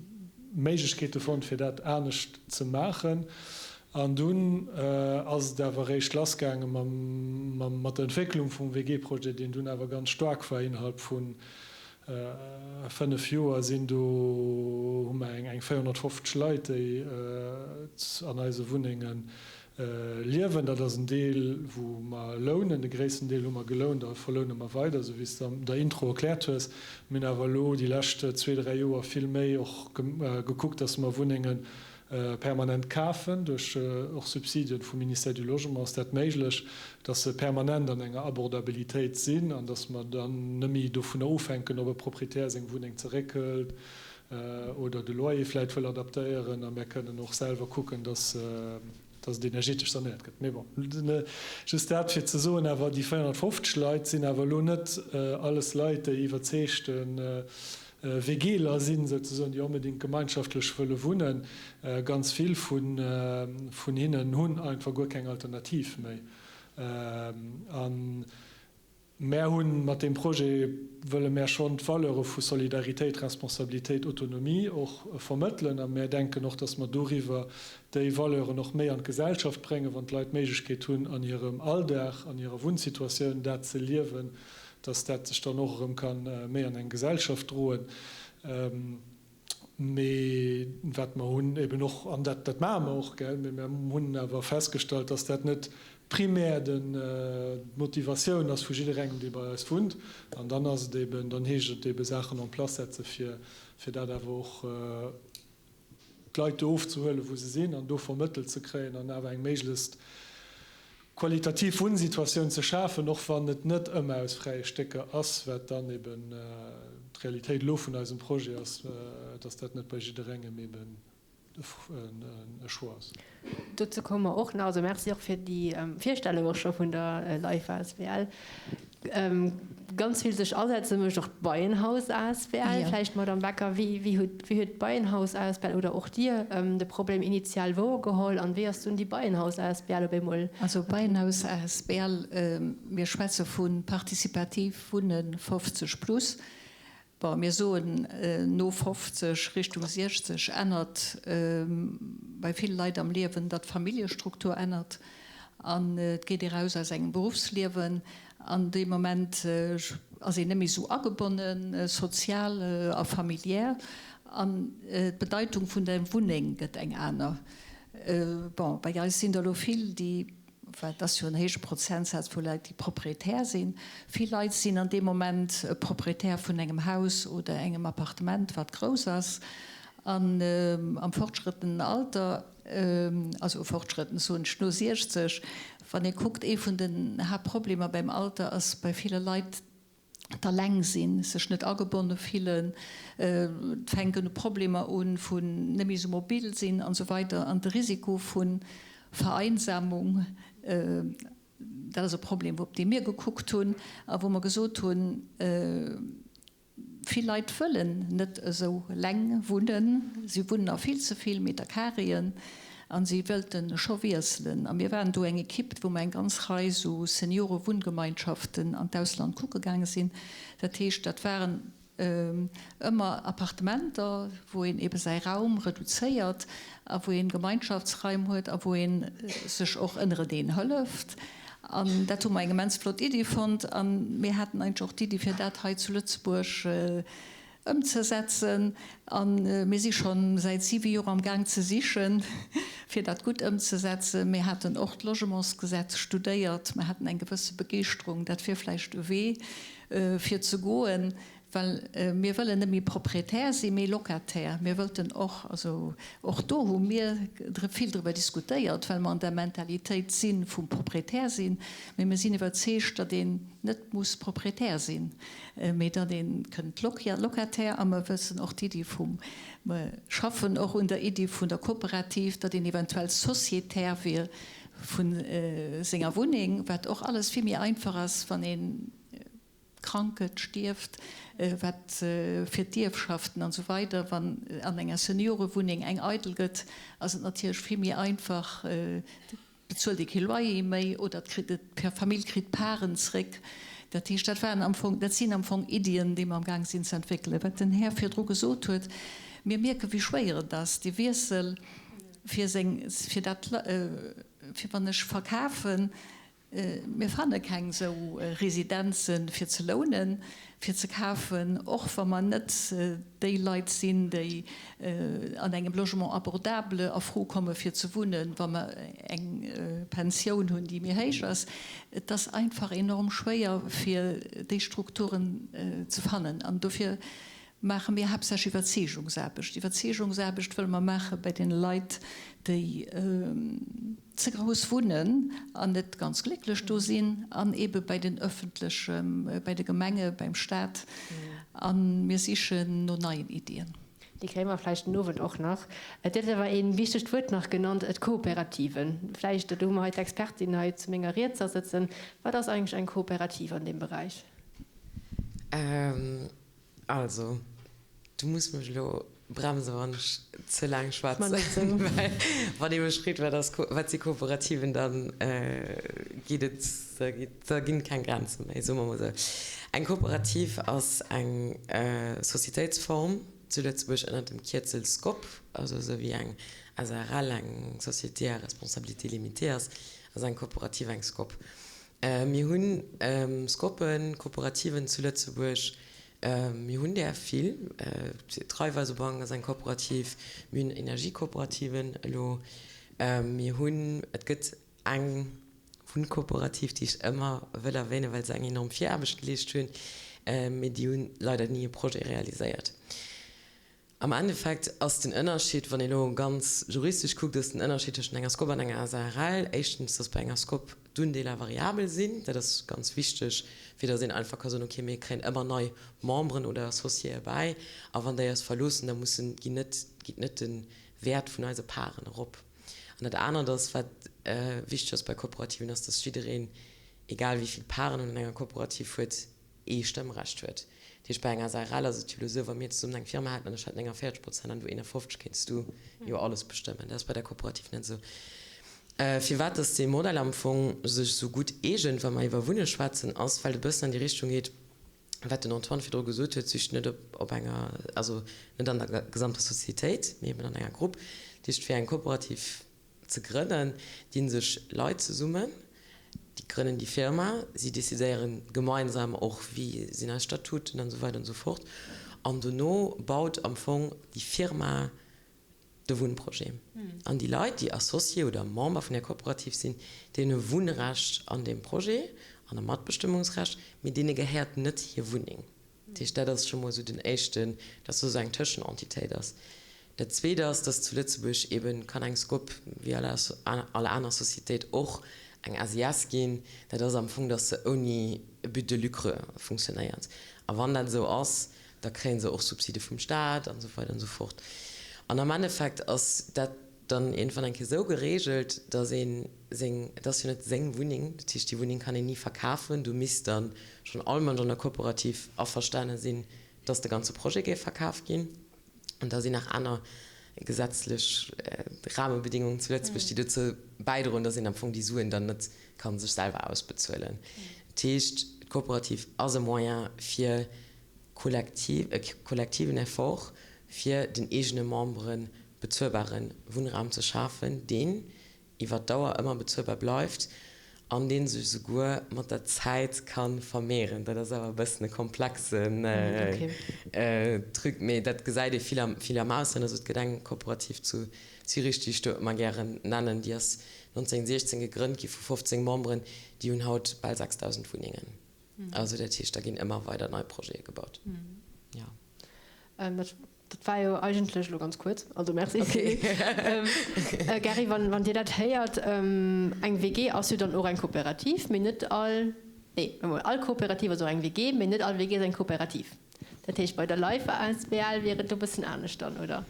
Méiglechkeete fonnt, fir dat anescht ze maachen. An dunn ass et awer eréischt lassgaange mat der Entwécklung vum WG-Projet, deen dunn awer ganz staark war. Innerhalb vu 5 Joer sinn do, hu mer eng 450 Leit, déi an eise Wunnenge liewen. Dat ass en Deel, wou mer lounen. De gréissten Deel hu mer gelount a verloune mer weider, esou wéi s de an der Intro erkläert hues. Mir hunn awer elo déi lescht zwee, dräi Joer vill méi och gekuckt, dass mer Wunnenge permanent kafen. Duerch och Subsidien vum Ministère du Logement ass dat méiglech, dass se permanent an enger Abordabilitéit sinn an dass mer dann net méi dovunner ofhänken, ob e Proprietär seng Wunneng zeréckhëlt oder de Loyer vläit wëll adaptéieren. A mär kënnen och selwer kucken, dass dass et energetesch sanéiert gëtt. Mee bon, just dat fir ze soen. Awer déi 450 Leit sinn awer elo net alles Leit, déi iwwerzeegte WGler sinn, souzesoen, déi onbedéngt gemeinschaftlech wëlle wunnen. Ganz vill vun hinnen hunn einfach guer keng Alternativ méi. Mär hunn mat deem Projet, wëlle mär schonn d'Valeure vu Solidaritéit, Responsabilitéit, Autonomie och vermëttelen a mär denken och, dass mer doriwwer déi Valeuren och méi an d'Gesellschaft bréngen, wann d'Leit d'Méiglechkeet hunn an hirem Alldag, an hirer Wunnsituatioun dat ze liewen, dass dat sech dann och erëm ka méi an eng Gesellschaft droen. Mee wat mer hunn eben och, an dat, dat maache mer och, gell, mee mer hunn awer festgestallt, dass dat net primär den, d'Motivatioun ass vu jidderengem, dee bei eis wunnt. An dann ass et eben, dann heescht et ebe Saachen en place setze fir, fir dat awer och d'Leit do ofzehuelen, wou se sinn, an do vermëttelt ze kréien an awer eng méiglechst qualitativ Wunnsituatioun ze schafen, och wann et net ëmmer aus fräie Stécker ass, wat dann eben d'Realitéit elo vun eisem Projet ass, dass dat net bei jidderengem eben e Choix ass. Dozou komme mer och nach. Also Merci och fir déi Virstellung och scho vun der Life asbl. Ganz vill sech asetze mécht och d'Beienhaus asbl. Vläicht, Madamm Becker, wéi hutt d'Beienhaus asbl oder och Dir de Problem initial wouergeholl an wéi ass dunn déi Beienhaus asbl op eemol? Also Beienhaus asbl, mir schwätze vu participativ Wunnen 50 plus. Bon, mir soen no 50, Richtung 60 ännert bei ville Leit am Liewen, datt d'Familljestruktur ännert an et geet ee raus aus engem Beruffsliewen an dee Moment ass een net méi esou agebonnen, sozial a familiär an d'Bedeitung vun der Wunneng gëtt eng aner. Bon, bei eis sinn der elo vill, déi well et ass jo en héije Prozentsaz vu Leit, déi Proprietär sinn. Vill Leit sinn an deem Moment Proprietär vun engem Haus oder engem Appartement, wat grouss ass. An am fortschrëttenen Alter, also fortschrëtten soen ech no 60, wann ee kuckt, ee vun den Haaptproblemer beim Alter ass bei ville Leit, d'Alleng sinn, sech net agebonne fillen, et fänken u Problemer un vun net méi esou mobil sinn an esou weider an de Risiko vu Vereinsamung, dat ass e Problem op dee mir gekuckt hunn a wou mer gesot hunn, vill Leit wëllen net esou leng wunnen, si wunnen a vill ze vill Meterkareeën A si wëllte scho wiesselen. A mir waren do eng Equipe, wou mer eng ganz Rei sou Seniore-Wunngemeinschaften an d'Ausland kucke gaange sinn. Dat heescht, dat waren ëmmer Appartementer, wou een ebe säi Raum reduzéiert a wou een Gemeinschaftsraim huet a wou ee sech och ënnereneen hëlleft. An dat hu mer eng immens flott Iddi fonnt. A mir haten eigentlech och d'Iddi, fir dat hei zu Lëtzebuerg ëmzesetzen. A mir si scho säit siwe Joer am Gaang ze sichen, fir dat gutt ëmzesetzen. Mir haten och d'Logementsgesetz studéiert. Mer haten eng gewësse Begeeschterung, dat wier vläicht e Wee fir ze goen, well mir wëllen net méi Proprietär sinn, mee Locataire. Mir wëllten och, also och do hu mir vill driwwer diskutéiert, well mer an der Mentalitéit si vum Proprietär sinn, mee mir sinn iwwerzeegt, datt een net muss Proprietär sinn. Mee datt ee kënnt Locataire, a mer wëssen och d'Iddi vum, mer schaffen och un der Iddi vun der Kooperativ, datt een eventuell Sociétaire wier vu senger Wunneng, wat och alles vill méi einfach ass, wann ee krank gëtt, stierft, wat fir d'Ierfschaften an esou weider. Wann an enger Seniorewunneng eng eidel gëtt, ass et natierlech vill méi einfach, bezuelt ee kee Loyer méi oder d'Famill kritt d'Paren zréck. Dat heescht, dat waren am Fong, dat sinn am Fong Iddien, déi mer am Gaang sinn ze entwéckelen. Wat den Här virdru gesot huet, mir mierken, wéi schwéier et ass, dee Wiessel fir seng, fir dat, fir wann ech verkafen, Mir fanne keng esou Residenze fir ze lounen, fir ze kafen, och wa mer net déi Leit sinn, déi an engem Logement abordable a Fro komme fir ze wunnen, wa mer eng Pensioun hunn, déi méi héich ass. Et ass einfach enorm schwéier, fir déi Strukturen ze fannen. An dofir maache mir haaptsächlech Iwwerzeegungsaarbecht. Iwwerzeegungsaarbecht wëlle mer maache bei deene Leit, déi ze grouss wunnen an net ganz glécklech do sinn, an eebe bei den öffentleche, bei de Gemenge, beim Stat. A mir sichen no neien Iddien. Déi kréie mer vläicht den Owend och nach. Et huet awer ee wichtegt Wuert nach genannt, d'Kooperativen. Vläicht, do hu mer hei d'Expertin hei zu menger Rietser sëtzen, wat ass eigentlech eng Kooperativ an deem Beräich? Also, du muss mech elo bremsen, wann ech ze laang schwätzen, well wann ee mech freet, wat ass, wat si Kooperativen, da geet et, da geet, da ginn et keng Grenze méi, soe mer emol esou. Eng Kooperativ ass eng Societéitsform zu Lëtzebuerg ënner dem Kierzel SCOP, also esou wéi eng SARL eng Société à responsabilité limitée ass, ass eng Kooperativ eng SCOP. Mir hunn SCOPen, Kooperativen zu Lëtzebuerg. Mir hunn där vill. D'Raiffeisebank ass eng Kooperativ. Mir hunn Energiekooperativen elo. Mir hunn, et gëtt eng Wunnkooperativ, déi ech ëmmer wëll erwänen, well se eng enorm Viraarbecht geleescht hunn, mee déi hunn leider ni e Projet realiséiert. Am Endeffekt ass den Ënnerscheed, wann een elo ganz juristesch kuckt, ass den Ënnerscheed tëschent enger SCOP an enger SARL éischtens, dass bei enger SCOP d'Undeeler variabel sinn. Dat ass ganz wichteg, fir dass een einfach ka soen, okay, mir kréien ëmmer nei Memberen oder Associéë bäi a wann déi eis verloossen, da mussen, ginn net, geet net de Wäert vun eise Paren erop. An dat anert ass, wat wichteg ass bei Kooperativen, ass, dass jiddereen, egal wéi vill Paren en an enger Kooperativ huet, ee Stëmmrecht huet. Dat heescht, bei enger SARL ass et jo elo esou, wa mir zesummen eng Firma hätten an ech hätt 49 Prozent an du 51, kéints du jo alles bestëmmen. Dat ass bei der Kooperativ net esou. Firwat dass dee Modell am Fong sech esou gutt eegent, wa mer iwwer Wunne schwätzen, ass, well et e bëssen an déi Richtung geet, wat den Antoine virdru gesot huet, sich net op enger, also net an der gesamter Societéit, mee eben an enger Grupp. Dat heescht, fir eng Kooperativ ze grënnen, dinn sech Leit zesummen, déi grënnen déi Firma, si decidéieren gemeinsam och wéi sinn eis Statuten an esou weider an esou fort an dono baut am Fong déi Firma de Wunnprojet an déi Leit, déi Associé oder Member vun där Kooperativ sinn, déi hunn e Wunnrecht an deem Projet an e Matbestëmmungsrecht, mee deene gehéiert net hir Wunneng. Dat heescht, dat ass scho mol esou den éischten, dass do esou eng Tëschenentitéit ass. Dat Zweet ass, dass zu Lëtzebuerg eebe kann eng SCOP, wéi all aner Societéit och, eng SIS ginn. Dat ass am Fong, dass se ouni But de lucre funktionéiert. A wann dat esou ass, da kréie se och Subside vum Staat an esou weider an esou fort. An am Endeffekt ass dat dann iergendwann eng Kéier esou geregelt, dass ee seng, et ass jo net seng Wunneng, dat heescht, déi Wunneng kann een ni verkafen, do misst da schonn all Mënsch an der Kooperativ averstane sinn, dass de ganze Projet géif verkaf ginn. An da sinn nach aner gesetzlech Rahmebedingungen zu Lëtzebuerg, déi dozou bäidroen, dass een am Fong déi Suen dann net ka sech selwer ausbezuelen. Dat heescht, d'Kooperativ ass e Moyen fir kollektiv, e kollektiven Effort, fir den eegene Membere bezuelbare Wunnraum ze schafen, deen iwwer d'Dauer ëmmer bezuelbar bleift. An dee sech esouguer mat der Zäit ka vermehren. Dat ass awer e bëssen e komplexen Truc, mee dat gesäit ee vill am, vill am Ausland. Also et gëtt eng Kooperativ zu Zürich, déi ech do ëmmer gären nennen, déi ass 1916 gegrënnt gi vu 15 Memberen, déi hunn haut bal 6.000 Wunnengen. Also dat heescht, da ginn ëmmer weider nei Projete gebaut. Jo. Dat war jo eigentlech elo ganz kuerz, also merci. Gary, wann Dir dat héiert, eng WG ass jo dann och eng Kooperativ, mee net all, nee, emol, all Kooperativ ass och eng WG, mee net all WG ass eng Kooperativ. Dat heescht, bei der Life asbl wier et do e bëssen anescht dann, oder?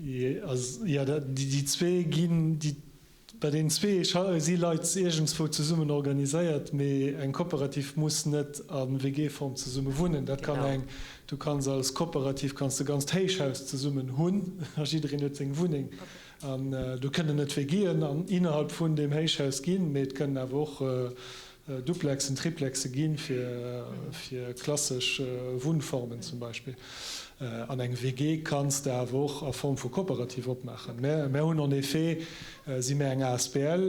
Jo, déi zwee ginn, déi Bei deenen zwee si Leit iergendswou zesummen organiséiert, mee eng Kooperativ muss net a WG-Form zesumme wunnen. Dat kann eng, du kanns als Kooperativ kanns de ganzt Héichhaus zesummen hunn a jiddereen huet seng Wunneng. An do kënnen et WGen an innerhalb vun deem Héichhaus ginn, mee et kënnen awer och Duplexen, Triplexe ginn, fir klassesch Wunnformen zum Beispill. An eng WG kanns de awer och a Form vu Kooperativ opmaachen. Mär hunn en effet, si mär eng asbl,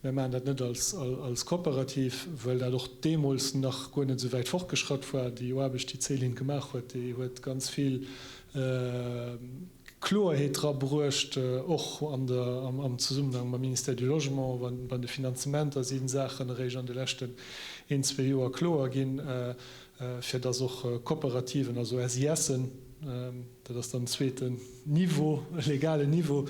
mär maachen dat net als Kooperativ, well dat och deemools nach guer net esou wäit fortgeschratt war. Déi Aarbecht, déi d'Céline gemaach huet, déi huet ganz vill Kloerheet dra bruecht, och an der, am Zesummenhang mam Ministère du Logement, bei de Finanzementer si Saachen eréischt an de leschten een, zwee Joer kloer ginn, fir dass och Kooperativen, also SISen, dat ass dann den zweeten Niveau, legalen Niveau,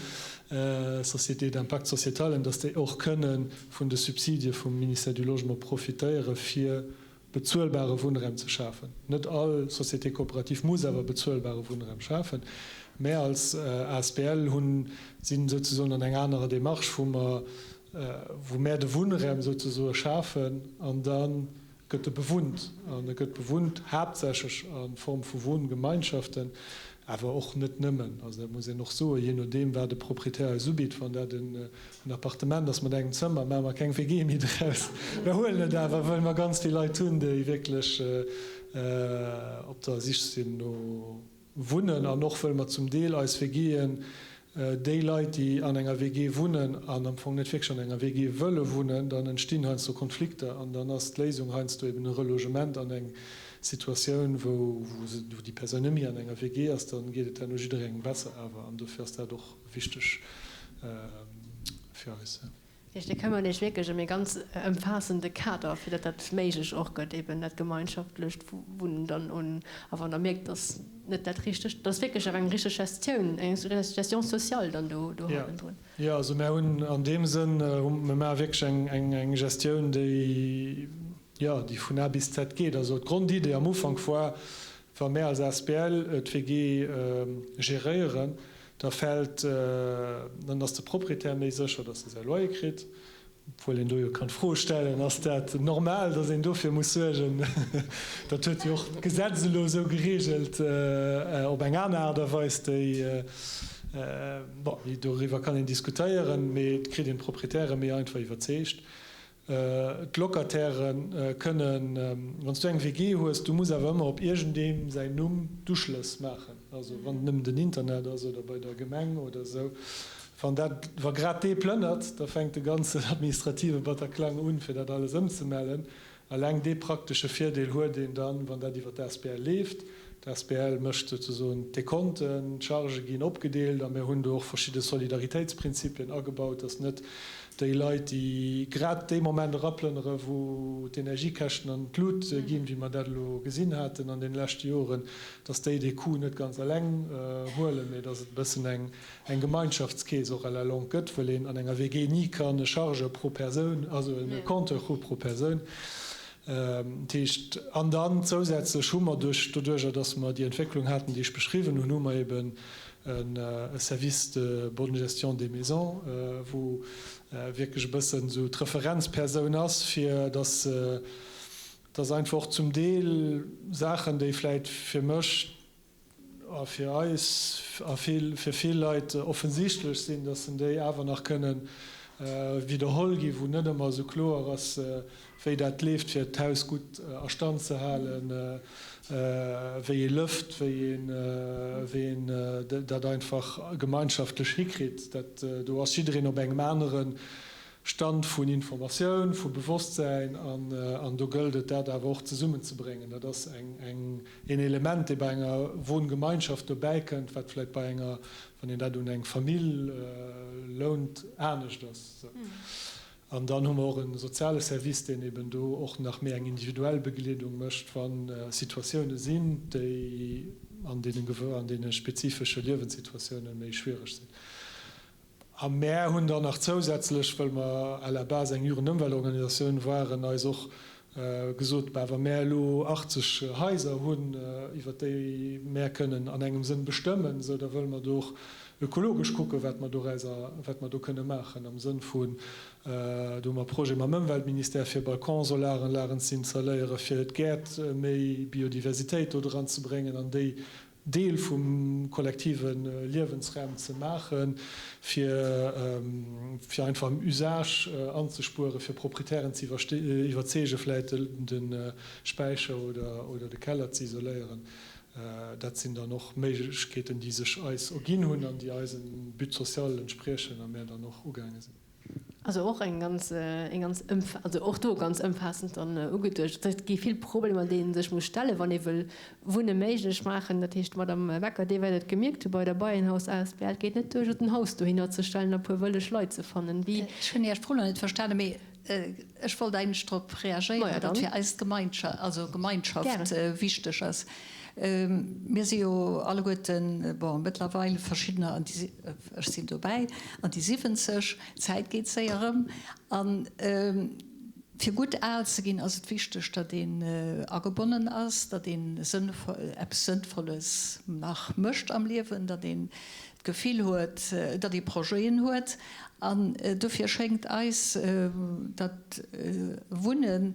Sociétés d'impact sociétalen, dass déi och kënne vun de Subsidie vum Ministère du Logement profitéiere fir bezuelbare Wunnraum ze schafen. Net all Société coopérative muss awer bezuelbare Wunnraum schafen. Mär als asbl hunn, sinn souzesoen an enger anerer Démarche, wou mer, wou mär de Wunnraum souzesoe schafen an da gëtt e bewunnt. An e gëtt bewunnt haaptsächlech a Form vu Wunngemeinschaften, awer och net nëmmen. Also dat muss een och soen, jee nodeem wat e Proprietär eis ubitt, wann dat en En Appartement ass mat engem Zëmmer, maache mer keng WG méi draus. Mer huelen et awer, well mer ganz vill Leit hunn, déi wierklech op der Sich sinn no Wunnen an och wëll mer zum Deel eis WGen, déi Leit, déi an enger WG wunnen an am Fong net wierklech an enger WG wëlle wunnen, dann entstinn heiansdo Konflikter an dann ass d'Léisung heiansdo eben e Relogement an eng Situatioun, wou déi Persoun net méi an enger WG ass. Dann geet et herno jidderengem besser awer an dofir ass dat och wichteg fir eis. Dat heescht, Dir këmmert Iech wierklech ëm ee ganz ëmfaassende Kader, fir datt dat méiglech och gëtt, eben dat gemeinschaftlecht Wunnen dann un. A wann Der mierkt, datt net dat richtegt, datt wierklech awer eng richteg Gestioun, eng Gestion sociale dann do hannendrun. Jo, also mär hunn an deem Sënn, mir maache wierklech eng Gestioun, déi, jo, déi vun A bis Z geet. Also d'Grondidee am Ufank war, wa mär als asbl d'WG geréieren, Da fält, dann ass de Proprietär méi sécher, datt e säi Loyer kritt, obwuel een do jo kann d'Fro stellen, ass dat normal, datt een dofir muss suergen? Dat huet jo och d'Gesetz elo esou geregelt, op eng aner Aart a Weis, déi, bon, doriwwer kann een diskutéieren, mee et kritt een d'Proprietäre méi einfach iwwerzeegt. D'Locataire kënnen, wann s du eng WG hues, du muss awer ëmmer op iergendeem säin Numm d'Uschlëss maachen, also wann et nëmmen den Internet ass oder bei der Gemeng oder esou. Wann dat, wa grad dee plënnert, da fänkt de ganzen administrative Bataklang un, fir dat alles ëmzemellen. Eleng dee praktesche Virdeel huet een dann, wann dat iwwer d'asbl leeft. D'asbl mécht souzesoen d'Dekonten, d'Chargë ginn opgedeelt a mir hunn do och verschidde Solidaritéitsprinzipien agebaut, dass net déi Leit, déi grad dee Moment eraplënnere wou d'Energiekäschten an d'Lut ginn, wéi mer dat elo gesinn haten an deene leschte Joren, dass déi dee Coup net ganz eleng huelen, mee dass et e bëssen eng eng Gemeinschaftskeess och à la longue gëtt, wëll een an enger WG ni kann e Chargeur pro Persoun, also e Compteur hu pro Persoun. Dat heescht, an dann zousätzlech hu mer duerch, doduerjer datt mer déi Entwécklung haten, déi ech beschriwwen hunn, hu mer eben e Service de bonne gestion des maisons, wou wierklech e bëssen esou d'Referenzpersoun ass, fir datt, datt einfach och zum Deel Saachen, déi vläicht fir mech, a fir eis a fir vill Leit offensichtlech sinn, dass en déi awer nach kënnen widderholl ginn, wou net ëmmer esou kloer ass, wéi dat leeft, fir d'Haus gutt a Stand ze halen, wéi ee lëft, wéi een, wéi een dat einfach gemeinschaftlech hikritt. Dat, do ass jiddereen op engem anere. Stand vun Informatioun, vu Bewosstsäin an do gëllt et, dat awer och zesummenzebréngen. Dat ass eng, een Element, dee bei enger Wohngemeinschaft dobäikënnt, wat vläicht bei enger, wann een dat un eng Famill lount, anescht ass. An dann hu mer och e soziale Service, deen eben do och nach méi eng individuell Begleedung mécht, wa Situatioune sinn, déi an deene spezifesche Liewenssituatioune méi schwiereg sinn. A mär hunn dann nach zousätzlech, wëll mer à la base eng Jugendëmweltorganisatioun waren, eis och gesot, Bah, wa mär elo 80 Haiser hunn, iwwer déi mär kënnen an engem Sënn bestëmmen, esou da wëlle mer do och ökologesch kucken, wat mer dorauser, wat mer do kënne maachen am Sënn vun, do hu mer Projet mam Ëmweltministère, fir Balconsolaranlagen ze installéieren, fir d'Gäert méi Biodiversitéit do dran ze bréngen an déi Deel vum kollektive Liewensraum ze maachen, fir fir einfach am Usage anzespueren, fir Proprietären ze iwwerzeegen, vläit de Späicher oder de Keller ze isoléieren. Dat sinn dann och Méiglechkeeten, déi sech eis erginn hunn an déi eisem But social entspriechen a mär dann och ugaange sinn. Also och eng ganz, eng ganz ëmf-, also och do ganz ëmfaassend dann ugeduecht. Et gi vill Problemer, deenen ee sech muss stellen, wann ee wëll Wunne méiglech maachen. Dat heescht, d'Madame Becker, Dir wäert et gemierkt hu bei der Beienhaus asbl, et geet net duer, just en Haus dohinner ze stellen a puer wëlleg Leit ze fannen. Wéi. Ech hunn Är Fro nach net verstanen, mee ech wollt eigentlech drop reagéieren, datt fir eis d'Gemeinschaft, also Gemeinschaft wichteg ass. Mir si jo alleguerten, bon, mëttlerweil verschiddener an déi, ech sinn dobäi, an déi 70, d'Zäit geet séier erëm. A fir gutt al ze ginn, ass et wichteg, datt een agebonnen ass, datt een eppes Sënnvolles nach mécht am Liewen, datt een d'Gefill huet, datt ee Projeten huet. An dofir schéngt eis, datt Wunnen,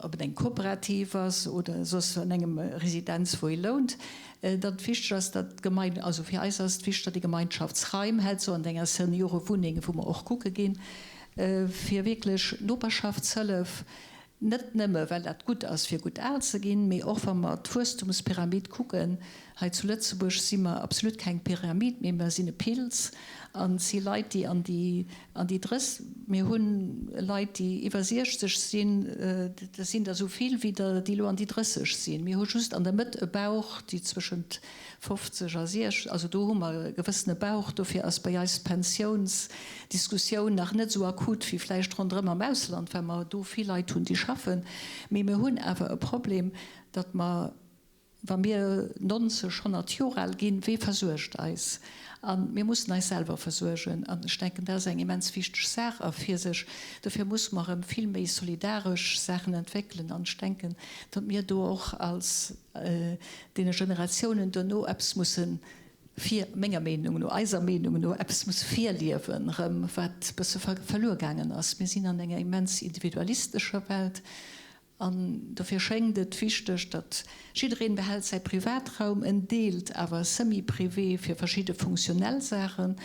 ob et eng Kooperativ ass oder soss an engem Residenz, wou ee lount, datt et wichteg ass, datt d'Gemein, also fir eis ass et wichteg, datt ee Gemeinschaftsraim hätt, sou an enger Seniorewunneng, wou mer och kucke ginn, fir wierklech Noperschaftshëllef, net nëmme well dat gutt ass fir gutt al ze ginn, mee och wa mer d'Wuesstumspyramid kucken, Hei zu Lëtzebuerg si mer absolut keng Pyramid, mee mer sinn e Pilz. An et si Leit, déi an déi, an déi drëss, mir hu Leit, déi iwwer 60 sinn, dat sinn der esou vill wéi der, déi elo an déi 30 sinn. Mir hu just an der Mëtt e Bauch, déi zwëschent 50 a 60, also do hu mer e gewëssene Bauch. Dofir ass bei eis d'Pensiounsdiskussioun nach net esou akut wéi vläicht ronderëm am Ausland, well mer do vill Leit hunn, déi schaffen. Mee mir hunn awer e Problem, datt mer, Wa mir 90, 100 Jor al ginn, wee versuergt eis? A mir mussen eis selwer versuergen. An ech denken, dat ass eng immens wichteg Saach a fir sech. Dofir musse mer erëm vill méi solidaresch Saachen entwéckelen. An ech denken, datt mir do och als deene Generatiounen duerno eppes musse vir, menger Meenung no, eiser Meenung no, eppes muss virliewen erëm, wat e bësse verluer gaangen ass. Mir sinn an enger immens individualistescher Welt. An dofir schéngt et wichteg, datt jiddereen behält säi Privatraum, en deelt awer semi-privé fir verschidde funktionell Saachen.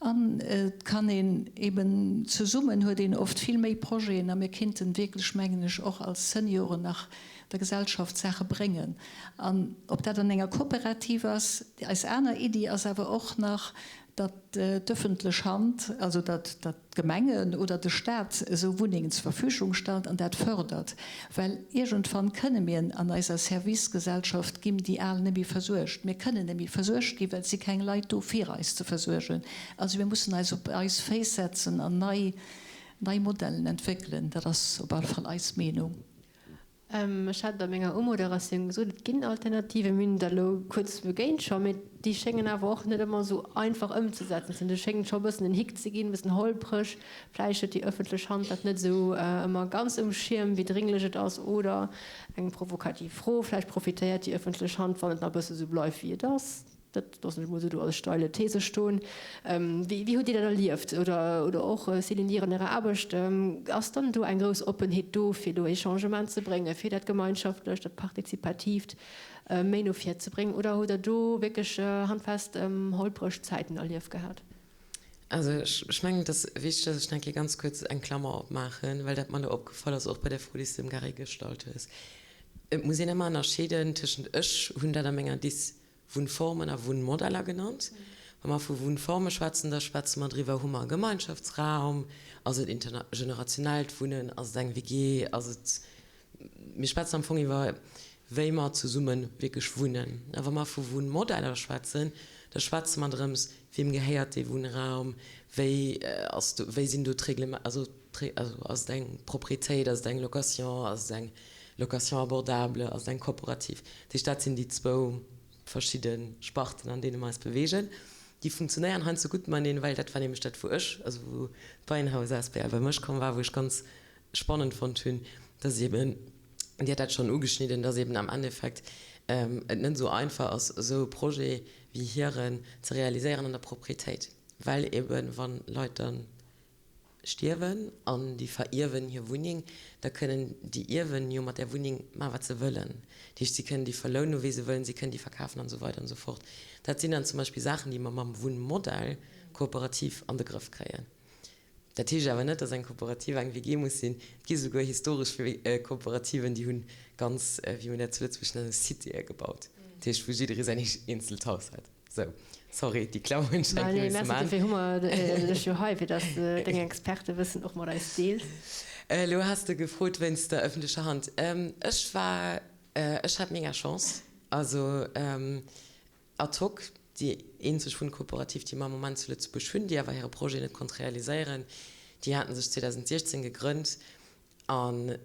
An et kann een eben zesummen huet een oft vill méi Projeten a mir kinnten wierklech, mengen ech, och als Senioren nach der Gesellschaft Saache bréngen. An ob dat an enger Kooperativ ass, eis aner Iddi ass awer och nach, datt d'ëffentlech Hand, also datt d'Gemengen oder de Staat esou Wunnengen zur Verfügung stellt an dat fördert, well iergendwann kënne mir an eiser Servicegesellschaft ginn déi Al net méi versuergt. Mir kënnen net méi versuergt ginn, well et si keng Leit do fir eis ze versuergen. Also mir mussen eis op eis Féiss setzen an nei nei Modellen entwéckelen. Dat ass op alle Fall eis Meenung. Ech hat et a menger Umoderatioun gesot, et ginn Alternativen. Mir hunn der elo kuerz begéint scho, mee déi schéngen awer och net ëmmer esou einfach ëmzesetzen ze sinn. Do schéngt scho e bëssen en Hick ze ginn, e bëssen holpreg. Vläicht huet déi ëffentlech Hand dat net esou ëmmer ganz um Schierm, wéi drénglech et ass. Oder eng provokativ Fro, Vläicht profitéiert déi ëffentlech Hand, wann et nach e bësse esou bleift, wéi et ass. Dat loossen ech mol esou do als steile These stoen. Wéi hutt Dir dat erlieft? Oder, oder och, Céline, Dir an Ärer Aarbecht, ass dann do eng grouss Oppenheet do, fir do ee Changement ze bréngen, fir dat Gemeinschaftlecht, dat Partizipatiivt méi no vir ze bréngen? Oder hutt Der do wierklech handfest holpreg Zäiten erlieft gehat? Also ech mengen, et ass wichteg, dass ech nach eng Kéier ganz kuerz eng Klammer opmaachen, well dat mer elo opgefall ass, och bei der Fro, déi s de dem Gary gestallt hues. Et muss een ëmmer ënnerscheeden tëschent, ech hunn dat a menger Dis Wunnformen a Wunnmodeller genannt. Wa mer vu Wunnforme schwätzen, da schwätze mer driwwer, Hu mer e Gemeinschaftsraum? Ass et intergenerationellt Wunnen? Ass et eng WG? Ass et, mir schwätzen am Fong iwwer, wéi mer zesumme wierklech wunnen. A wa mer vu Wunnmodeller schwätzen, da schwätze mer drëms, Wiem gehéiert dee Wunnraum? Wéi ass do, wéi sinn do d'Reglement, also also ass et eng Propriétéit, ass et eng Location, ass et eng Location abordable, ass et eng Kooperativ? Dat heescht, dat sinn déi zwou verschidde Sparten, an deene mer eis beweegen. Déi funktionéieren heiansdo gutt mateneen, well dat war nämlech dat, wou ech, also wou d'Beienhaus asbl bei mech komm war, wou ech ganz spannend fonnt hunn, dass eben, Dir hat dat schonn ugeschnidden, dass eben am Endeffekt et net esou einfach ass, esou e Projet wéi hiren ze realiséieren an der Proprietéit, well eben, wa Leit da stierwen an déi verierwen hir Wunneng, da kënnen déi Ierwen jo mat där Wunneng maachen, wat se wëllen. Dat heescht, si kënnen déi verlounen, u wee se wëllen, si kënnen déi verkafen an esou weider an esou fort. Dat sinn dann zum Beispill Saachen, déi mer mam Wunnmodell kooperativ an de Grëff kréien. Dat heescht awer net, dass eng Kooperativ eng WG muss sinn. Et gi souguer historesch Kooperativen, déi hunn ganz, wéi mir dat zu Lëtzebuerg nennen, Citéë gebaut. Dat heescht, wou jidderee säin eenzelt Haus hat. Sou, sorry, déi Klammer hunn ech eng Kéier misse maachen. Dofir hu mer dech jo hei, fir dass de deng Expertewëssen och mat eis deels. Elo has de gefrot wéinst der ëffentlecher Hand. Ech war, ech hat mega Chance. Also, Ad hoc, déi eenzeg Wunnkooperativ, déi mer am Moment zu Lëtzebuerg hunn, déi awer hire Projet net konnt realiséieren, déi hate sech 2016 gegrënnt an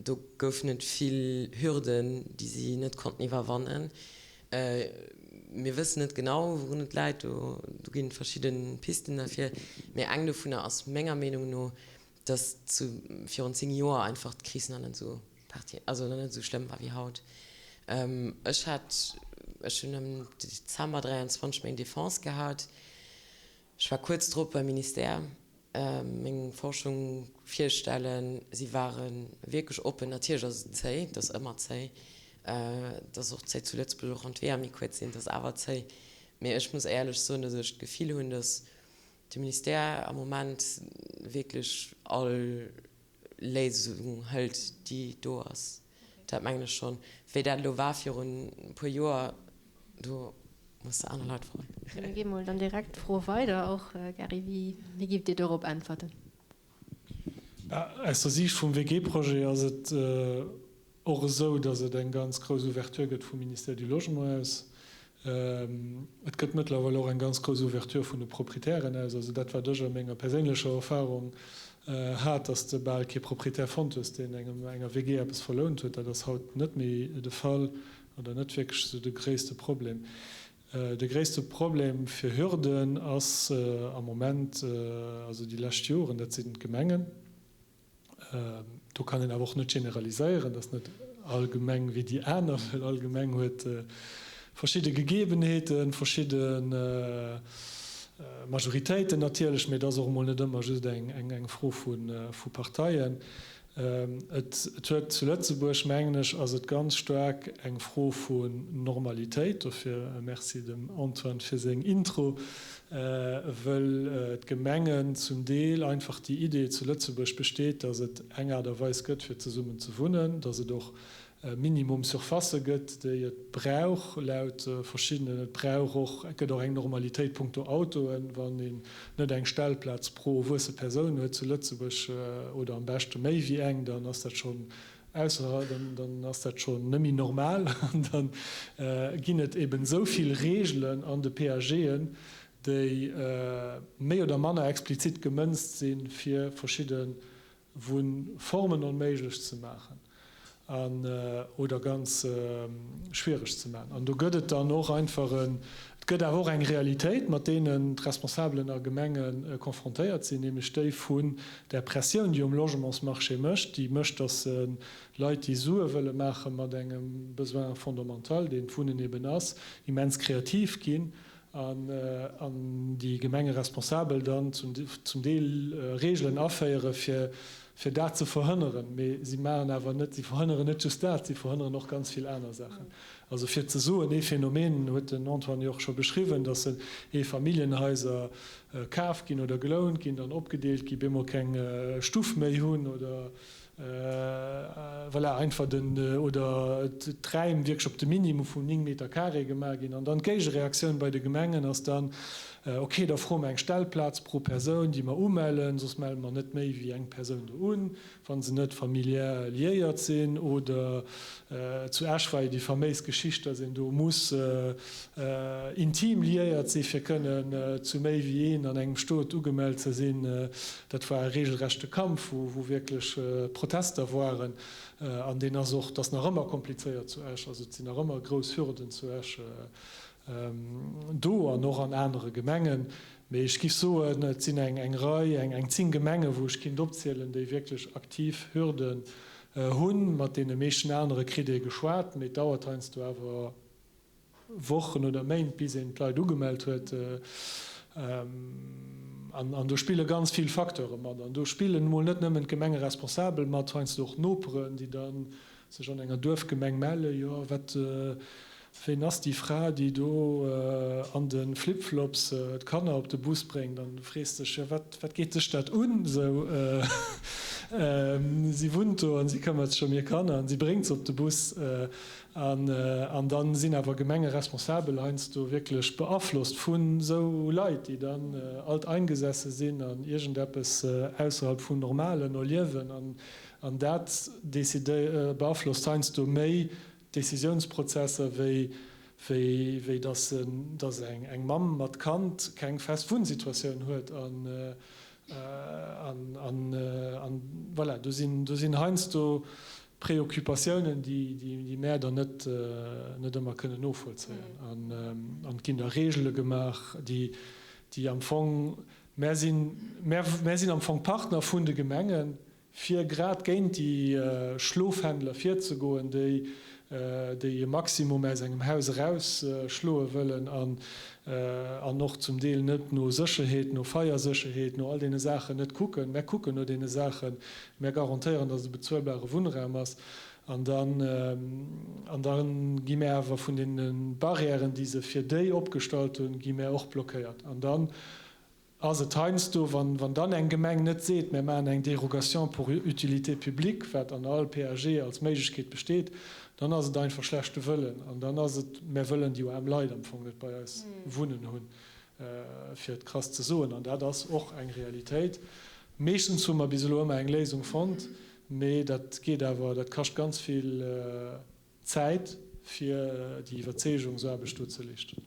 do goufen et vill Hürden, déi si net konnten iwwerwannen. Mir wëssen net genau, wourun et läit, do ginn et verschidde Pisten derfir, mee eng dovunner ass menger Meenung no, dass zu virun 10 Joer einfach d'Kris nach net esou parti also nach net esou schlëmm war wéi haut. Ech hat, ech hunn am Dezember 23 meng Defense gehat. Ech war kuerz drop beim Ministère meng Forschung virstellen. Si ware wierklech oppen. Natierlech ass et zéi, et ass ëmmer zéi, et ass och zéi zu Lëtzebuerg, och wann d'Weeër méi kuerz sinn, et ass awer zéi. Mee ech muss éierlech soen, dass ech d'Gefill hunn, dass de Ministère am Moment wierklech all Léisung hëlt, déi do ass. Dat mengen ech schonn. Wéi dat elo war virun e puer Joer, do muss de aner Leit froen. Mir gi mol dann direkt d'Fro weider och, Gary, wéi giff Dir dorop äntwerten? Aus der Siicht vum WG-Projet ass et och esou, datt et eng ganz grouss Ouverture gëtt vum Ministère du Logement aus. Et gëtt mëttlerweil och eng ganz grouss Ouverture vun de Proprietären aus. Also dat, wat ech a menger perséinlecher Erfahrung hat, datt de bal kee Proprietär fonnt hues, deen engem enger WG eppes verlount huet, dat ass haut net méi de Fall oder net wierklech esou de gréisste Problem. De gréisste Problem fir Hürden ass am Moment, also déi lescht Joren, dat sinn d'Gemengen. Do kann een awer och net generaliséieren, dat ass net all Gemeng wéi déi aner, well all Gemeng huet verschidde Gegebenheeten, verschidde Majoritéiten natierlech, mee et ass och emol net ëmmer just eng Fro vu Parteien. Et huet zu Lëtzebuerg, mengen ech, ass et ganz staark eng Fro vun Normalitéit. Dofir Merci dem Antoine fir seng Intro, wëll d'Gemengen zum Deel einfach déi Idee zu Lëtzebuerg besteet, datt et eng Aart a Weis gëtt, fir zesummen ze wunnen, datt et och Minimum Surfacë gëtt, déi et brauch laut verschiddenen. Et brauch och, et gëtt och eng Normalitéit punkto Autoen, wann een net eng Stellplaz pro erwuesse Persoun huet zu Lëtzebuerg, oder am beschte méi wéi eng, dann ass dat schonn ausser, dann ass dat schonn net méi normal. An da ginn et eben esou vill Reegelen an de PAGen, déi méi oder manner explizit gemënzt sinn, fir verschidde Wunnformen onméiglech ze maachen an oder ganz schwiereg ze maachen. An do gëtt et dann och einfach en, et gëtt awer och eng Realitéit, mat deenen d'Responsabelen a Gemenge confrontéiert sinn, nämlech déi vun där Pressioun, déi um Logementsmarché mécht, déi mécht, datt Leit, déi Sue wëlle maache mat engem Besoin fondamental, deen d'Wunnen eben ass, immens kreativ ginn an déi Gemengeresponsabel dann zum Deel Regeln aféiere fir dat ze verhënneren. Mee si maachen awer net, si verhënneren net just dat, si verhënneren och ganz vill aner Saachen. Also fir ze soen, ee Phänomen huet den Antoine jo och scho beschriwwen, datt Eefamilljenhaiser kaf ginn oder gelount ginn, dann opgedeelt ginn, bemol keng Stuff méi hunn oder Voilà, einfach den, oder d'Räim wierklech op de Minimum vun 9 Meter carré gemaach ginn. An dann d'Géigereaktioun bei de Gemengen ass dann. Ok, da froe mer eng Stellplaz pro Persoun, déi mer umellen, soss melle mer net méi wéi eng Persoun do un, wa se net familiär liéiert sinn. Oder zu Esch war jo déi faméis Geschicht, dass een do muss intim liéiert si fir kënnen zu méi wéi een an engem Stot ugemellt ze sinn. Dat war e regelrechte Kampf, wou wierklech Protester waren. An deen ass och, dat ass nach ëmmer komplizéiert zu Esch. Also et sinn nach ëmmer grouss Hürden zu Esch do an och an anere Gemengen. Mee ech giff soen, et sinn eng Rei, eng 10 Gemengen, wou ech kinnt opzielen, déi wierklech aktiv Hürden hunn. Mat deene meeschten anere kritt ee geschwat, mee et dauert heiansdo awer Wochen oder Méint, bis een d'Leit ugemellt huet. An do spille ganz vill Facteure mat. An do spillen emol net nëmmen d'Gemengeresponsabel mat, heiansdo och d'Noperen, déi da sech an enger Duerfgemeng mellen, Jo, wat, ween ass déi Fra, déi do an de Flipflops d'Kanner op de Bus bréngt? An du frees dech, Jo, wat, wat geet dech dat un? Esou, si wunnt do an si këmmert sech ëm hir Kanner an si bréngt se op de Bus. An, an da sinn awer Gemengeresponsabel heiansdo wierklech beaflosst vun esou Leit, déi dann alteingesessen sinn an iergendeppes ausserhalb vum Normalen erliewen. An, an dat beaflosst heiansdo méi d'Décisiounsprozesser, wéi, wéi, wéi dass, dass eng, eng Mamm mat Kand keng fest Wunnsituatioun huet. An, an, an, an voilà, do sinn, do sinn heiansdo Preoccupatiounen, déi mär dann net ëmmer kënnen novollzéien. An et ginn da Regele gemaach, déi am Fong, mär sinn, mär sinn am Fong Partner vun de Gemengen, fir grad géint déi Schlofhändler virzegoen, déi e Maximum aus engem Haus erausschloe wëllen an och zum Deel net no Sécherheet, no Feiersécherheet, no all deene Saachen net kucken. Mär kucken no deene Saachen. Mär garantéieren, dass et e bezuelbare Wunnraum ass. An dann, an da gi mär awer vun deene Barrièren, déi se fir déi opgestallt hunn, gi mär och blockéiert. An dann ass et heiansdo, wann, wann dann eng Gemeng net seet, mär maachen eng Dérogation pour utilité publique, wat an all PAG als Méiglechkeet besteet, dann ass et einfach schlechte Wëllen. An dann ass et, mär wëllen déi aarm Leit am Fong net bei eis wunnen hunn, fir et krass ze soen. An dat ass och eng Realitéit. Meeschtens hu mer bis elo ëmmer eng Léisung fonnt, mee dat geet awer, dat kascht ganz vill Zäit, fir déi Iwwerzeegungsaarbecht do ze leeschten.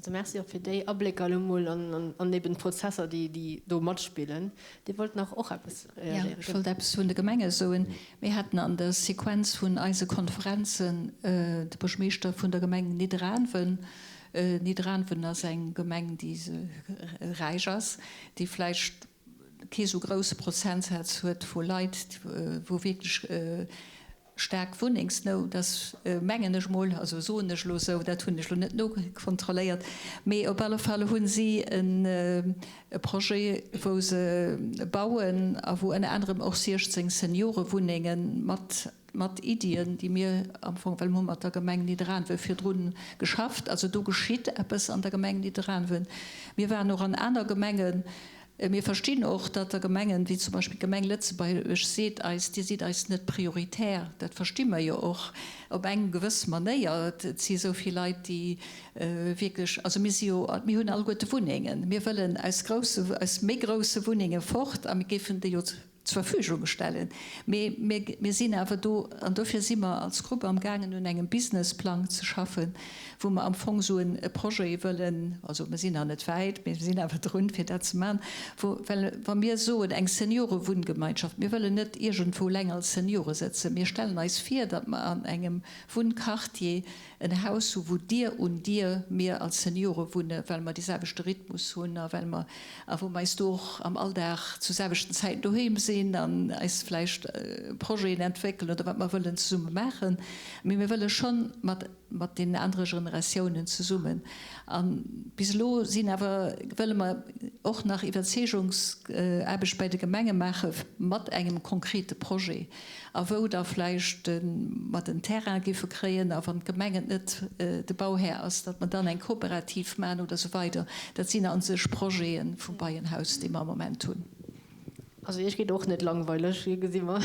Also Merci och fir déi Ablécker elo mol an eben d'Prozesser, déi do matspillen. Dir wollt nach och eppes reagéieren? Jo, ech wollt eppes vun de Gemenge soen. Mir haten an der Sequenz vun eise Konferenzen de Buergermeeschter vun der Gemeng Nidderaanwen. Nidderaanwen ass eng Gemeng, déi räich ass, déi vläicht kee sou grousse Prozentsaz huet vu Leit, wou wierklech staark Wunnengsnout ass, mengen ech mol, also soen ech elo esou, dat hunn ech elo net nokontrolléiert, mee op alle Fall hu si e Projet, wou se bauen a wou ënner anerem och 16 Seniorewunnenge mat mat Iddien, déi mir am Fong, well mir hu mat der Gemeng Nidderaanwen virdru geschafft, also do geschitt eppes an der Gemeng Nidderaanwen. Mir waren och an aner Gemengen. Mir verstinn och, datt der Gemengen, wéi zum Beispill d'Gemeng Lëtzebuerg seet eis, Dir sidd eis net prioritär. Dat versti mer jo och op eng gewëss Manéier. Et si esou vill Leit, déi wierklech, also mir si jo, mir hunn alleguerte Wunnengen. Mir wëllen aus grousse, aus méi grousse Wunnenge fort a mir géifen déi jo zur Verfügung stellen. Mee mir sinn awer do, an dofir si mer als Grupp amgaangen un engem Businessplang ze schaffen, wou mer am Fong esou e Projet wëllen, also mir sinn nach net wäit, mee mir sinn awer drun, fir dat ze maachen, wou, well wa mir soen eng Seniorewunngemeinschaft, mir wëllen net iergendwou eleng als Seniore sëtzen, mir stellen eis vir, datt mer an engem Wunnquartier en Haus hu wou Dier un Dier mir als Seniore wunne well mer dee selwechte Rhythmus hunn a well mer a wou mer eis do och am Alldag zu selwechten Zäiten doheem sinn an eis vläicht Projeten entwéckelen oder wat mer wëllen zesumme maachen. Mee mir wëlle schonn mat mat deenen anere Generatiounen zesummen. A bis elo sinn awer wëlle mer och nach Iwwerzeegungsaarbecht bei de Gemenge maache mat engem konkrete Projet. a wou da vläicht mer den Terrain géife kréien a wann d'Gemeng et net de Bauhär ass, datt mer dann eng Kooperativ maachen oder esou weider. Dat sinn a sech Projete vum Beienhaus, déi mer am Moment hunn. Also iech geet och net langweileg, gesi mer.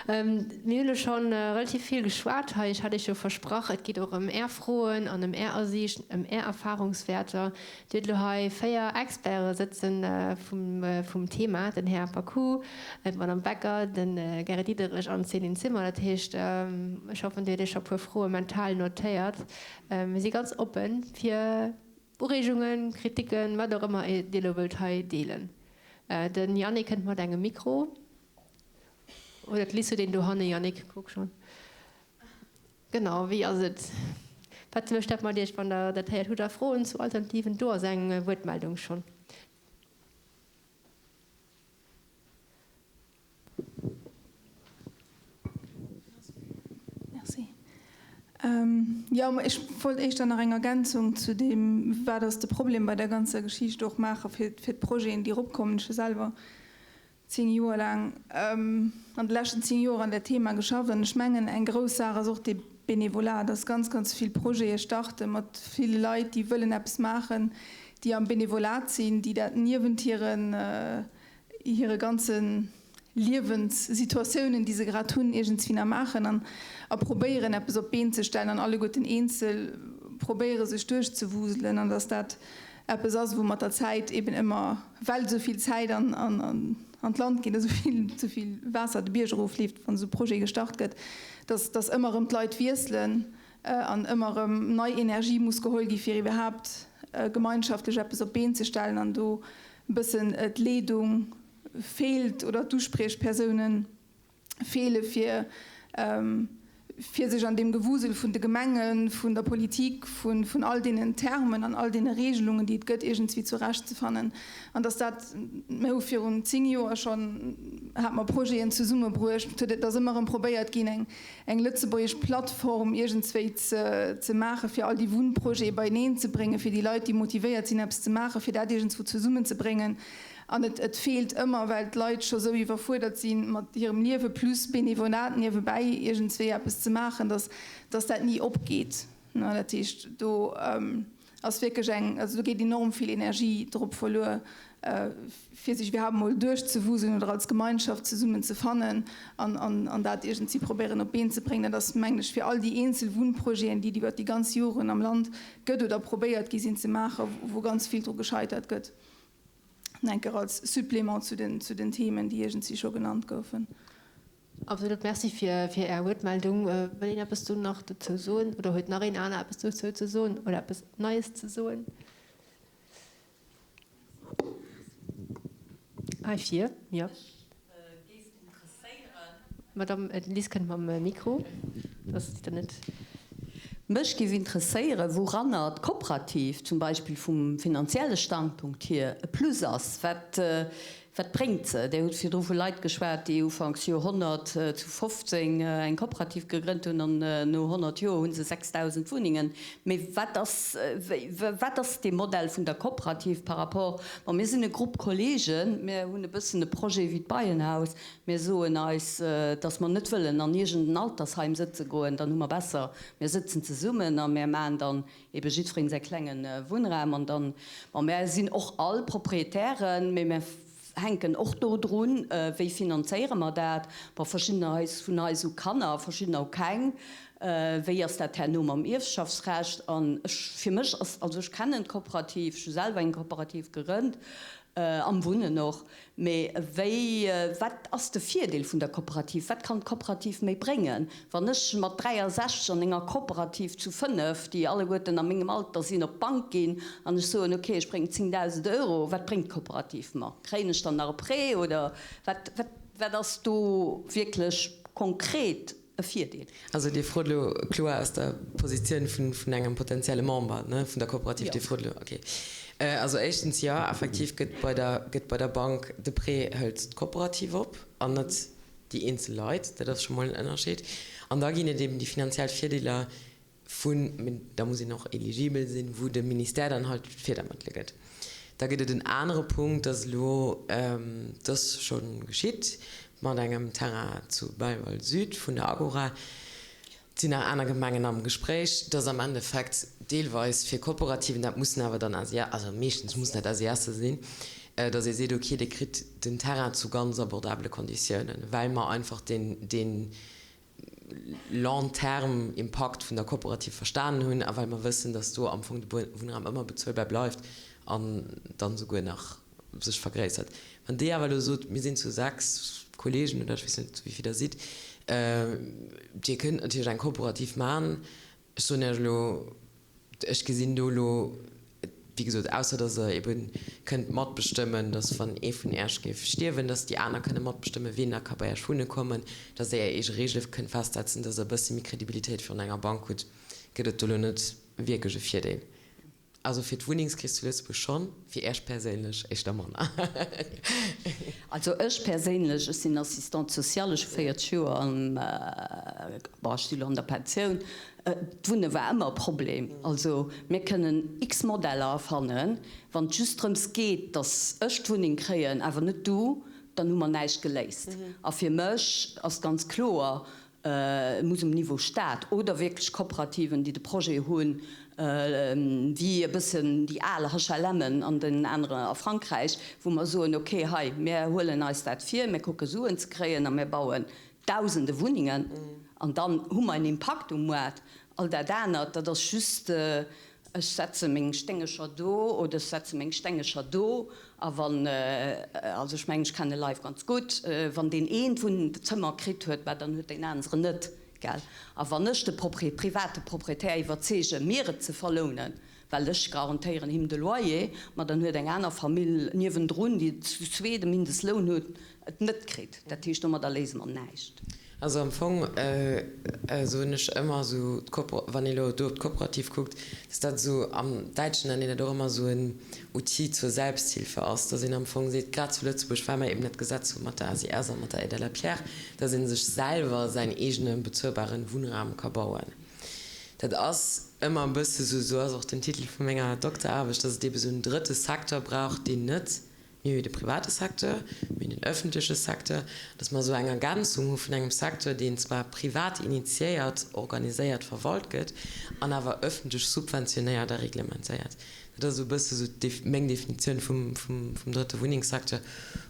Mir hunn elo scho relativ vill geschwat hei. Ech hat iech jo versprach, et geet och ëm Är Froen an ëm Är Asiichten, ëm Är Erfahrungswäerter. Dir hutt elo hei 4 Experte sëtze vum Thema, den Här Paccoud, d'Madame Becker, de Gary Diderich an d'Céline Zimmer. Dat heescht, ech hoffen, Dir hutt Iech scho e puer Froe mental notéiert. Mir si ganz oppe fir Ureegungen, Kritiken, wat och ëmmer Dir elo wëllt hei deelen. Den Yannick kënnt mat engem Mikro. Oder d'Liz huet een dohanne, Yannick, kuck schonn. Genau, wéi ass et? Wat mécht dat mat Iech, wann Der dat héiert? Hutt Der Froen zu Alternativen? Do ass eng Wuertmeldung schonn. Merci. Jo, ech wollt éischter nach eng Ergänzung zu deem, wat ass de Problem bei der ganzer Geschicht, och maache fir d'Projeten, déi eropkommen. Ech hu selwer 10 Joer laang, an de leschten 10 Joer an där Thema geschafft an ech mengen, eng grouss Saach ass och dee Bénévolat, dass ganz, ganz vill Projete starte mat ville Leit, déi wëllen eppes maachen, déi am Bénévolat sinn, déi dat niewent hiren, hire ganze Liewenssituatiounen, déi se grad hunn, iergendswéi nach maachen an a probéieren, eppes op d'Been ze stellen an alleguerten eenzel probéiere sech duerchzewuselen an dass dat eppes ass, wou mat der Zäit eben ëmmer, well esou vill Zäit an an d'Land geet, esou vill, esou vill Waasser de Bierg erofleeft, wann esou e Projet gestart gëtt, dass dass ëmmer erëm d'Leit wiesselen an ëmmer erëm nei Energie muss geholl gi fir iwwerhaapt gemeinschaftlech eppes op d'Been ze stellen an do e bëssen d'Leedung feelt oder d'Uspriechpersounen feele fir fir sech an deem Gewusel vun de Gemengen, vun der Politik, vun all deenen Termen an all deene Regelungen, déi et gëtt, iergendswéi zurechtzefannen. An dass dat, mir hu virun 10 Joer schonn, hate mer Projeten zesummebruecht, et ass ëmmer erëm probéiert ginn, eng eng lëtzebuergesch Plattform iergendswéi ze maachen, fir all déi Wunnprojete beieneen ze bréngen, fir déi Leit, déi motivéiert sinn, eppes ze maachen, fir dat iergendswou zesummenzebréngen. An et et feelt ëmmer, well d'Leit scho sou iwwerfuerdert si mat hirem Liewe plus Benevolat niewebäi iergendswéi eppes ze maachen, dass dass dat ni opgeet. Dat heescht, do ass wierklech eng, also do geet enorm vill Energie drop verluer, fir sech iwwerhaapt emol duerchzewuseln oder als Gemeinschaft zesummen ze fannen an, an dat iergendwéi probéieren op d'Been ze bréngen. Dat ass, mengen ech, fir all déi eenzel Wunnprojeten, déi et iwwert déi ganz Joren am Land gëtt oder probéiert gi sinn ze maachen, wou ganz vill dru gescheitert gëtt. Enker als Supplément zu den, zu den Themen, déi iergendwéi scho genannt goufen. Absolut, Merci fir Är Wuertmeldung. Wëll een eppes do nach dozou soen oder huet nach een aner eppes dozou ze soen oder eppes Neies ze soen? Hei vir, jo. Mech géif interesséieren. D'Madame Lies kënnt mam Mikro, dass si dann net. Mech géif interesséieren, wouranner d'Kooperativ zum Beispill vum finanzielle Standpunkt hier e Plus ass. Wat Wat bréngt se? Dir hutt virdru vu Leit geschwat, déi ufanks Joerhonnert zu 15 eng Kooperativ gegrënnt hunn an no 100 Joer hu se 6.000 Wunnengen. Mee wat ass, wat ass dee Modell vun der Kooperativ par rapport, bon, mir sinn e Grupp Kollegen, mir hunn e bëssen e Projet wéi d'Beienhaus, mir soen eis, datt mer net wëllen an iergend en Altersheim sëtze goen, dann hu mer besser, mir sëtzen zesummen a mir maachen dann Ebe jiddwereen säi klenge Wunnraum an dann, bon, mär sinn och all Proprietären, mee mär hänken och do drun, wéi finanzéiere mer dat? Bon, verschiddener eis vun eis hu Kanner, verschiddener hu keng. Wéi ass dat herno mam Ierfschaftsrecht? An ech, fir mech ass, also ech kennen d'Kooperativ, ech hu selwer eng Kooperativ gegrënnt, am Wunnen och. Mee wéi, wat ass de Virdeel vun der Kooperativ? Wat kann d'Kooperativ méi bréngen? Wann ech mat 63 an enger Kooperativ zu 5, déi alleguerten a mengem Alter sinn, op d'Bank ginn an ech soen, ok, ech bréngen 10.000 Euro, wat bréngt d'Kooperativ mer? Kréien ech dann nach e Prêt oder wat, wat, wat ass do wierklech konkret e Virdeel. Also Dir frot elo kloer aus der Positioun vun engem potenzielle Member, ne, vun der Kooperativ. Dir frot elo, okay. Also éischtens, jo, effektiv gëtt bei der, gëtt bei der Bank de Prêt hëlt d'Kooperativ op an net déi eenzel Leit. Dat ass scho mol en Ënnerscheed. An da ginn et eben déi finanziell Virdeeler vun, mee da muss een och eligibel sinn, wou de Ministère dann halt d'Firdermëttele gëtt. Da gëtt et en anere Punkt, dass elo, dat ass scho geschitt mat engem Terrain zu Belval-Sud vun der Agora, et sinn nach aner Gemengen am Gespréich, dass am Endeffekt deelweis fir Kooperativen, dat mussen awer dann ASIA, also meeschtens mussen dat ASIASe sinn. Datt ee seet, okay, Dir kritt den Terrain zu ganz abordabele Konditiounen, well mer einfach deen, deen long-terme Impakt vun der Kooperativ verstanen hunn a well mer wëssen, datt do am Fong de Wunnraum ëmmer bezuelbar bleift an dann esouguer nach sech vergréissert. Wann Dir awer elo sot, mir sinn zu 6 Kollegen oder ech weess net, wéi vill Der sidd, Dir kënnt natierlech eng Kooperativ maachen, Ech soen Iech elo, ech gesinn do elo, wéi gesot, ausser datt Der ebe kënnt matbestëmmen, datt wann ee vun Iech géif stierwen, datt déi aner kënne matbestëmmen, wien da ka bei Iech wunne kommen, datt Der Är eege Reegele kënnt festsetzen, datt Der e bësse méi Kredibilitéit virun enger Bank hutt, gëtt et do elo net wierklech e Virdeel. Also fir d'Wunnengskris zu Lëtzebuerg schonn, fir Iech perséinlech éischter manner. Also ech perséinlech, ech sinn Assistante sociale, ech hu 40 Joer an, bon, ech si lo an der Pensioun, d'Wunne war ëmmer e Problem. Also mir kënnen x Modeller erfannen, wann et just drëms geet, datt ech d'Wunneng kréien, awer net du, dann hu mer näischt geléist. A fir mech ass ganz kloer, Et muss um Niveau Staat oder wierklech Kooperativen, déi de Projet hunn, wéi e bëssen déi al HLMen an den anere a Frankräich, wou mer soen, okay, hei, mir huelen eis dat vir, mir kucke Suen ze kréien a mir bauen Dausende Wunnengen an dann hu mer en Impakt um Moart. All dat anert, dat ass just, Ech setze meng Stengecher do oder ech setze meng Stengecher do. A wann, also ech mengen, ech kenne Life ganz gutt, wann deen een d'Wunnzëmmer kritt huet, bah dann huet deen aneren net, gell. A wann ech de Propri, private Proprietär iwwerzeegen, mir et ze verlounen, well ech garantéieren him de Loyer, ma dann huet eng aner Famill niewendrun, déi zu zweet e Mindestloun huet, et net kritt. Dat heescht, domadder léise mer näischt. Also am Fong soen ech ëmmer esou, wann ee elo do op d'Kooperativ kuckt, dass dat esou, am Däitschen nennt een dat och ëmmer esou en Outil zur Selbsthilfe ass, dass een am Fong seet, grad zu Lëtzebuerg, well mer eben dat Gesetz hu mat der ASIS a mat der Aide à la pierre, dass ee sech selwer säin eegene bezuelbare Wunnraum ka bauen. Dat ass ëmmer e bësse esou, esou ass och den Titel vu menger Dokteraarbecht, dass et ebe esou en drëtte Secteur brauch, deen net Mir hu jo de private Secteur, mir hunn den öffentleche Secteur, dass mer esou eng Ergänzung hu vun engem Secteur, deen zwar privat initiéiert, organiséiert, verwalt gëtt an awer öffentlech subventionéiert a reglementéiert. Dat ass esou e bësse sou meng Definitioun vum, vum, vum drëtte Wunnengssecteur,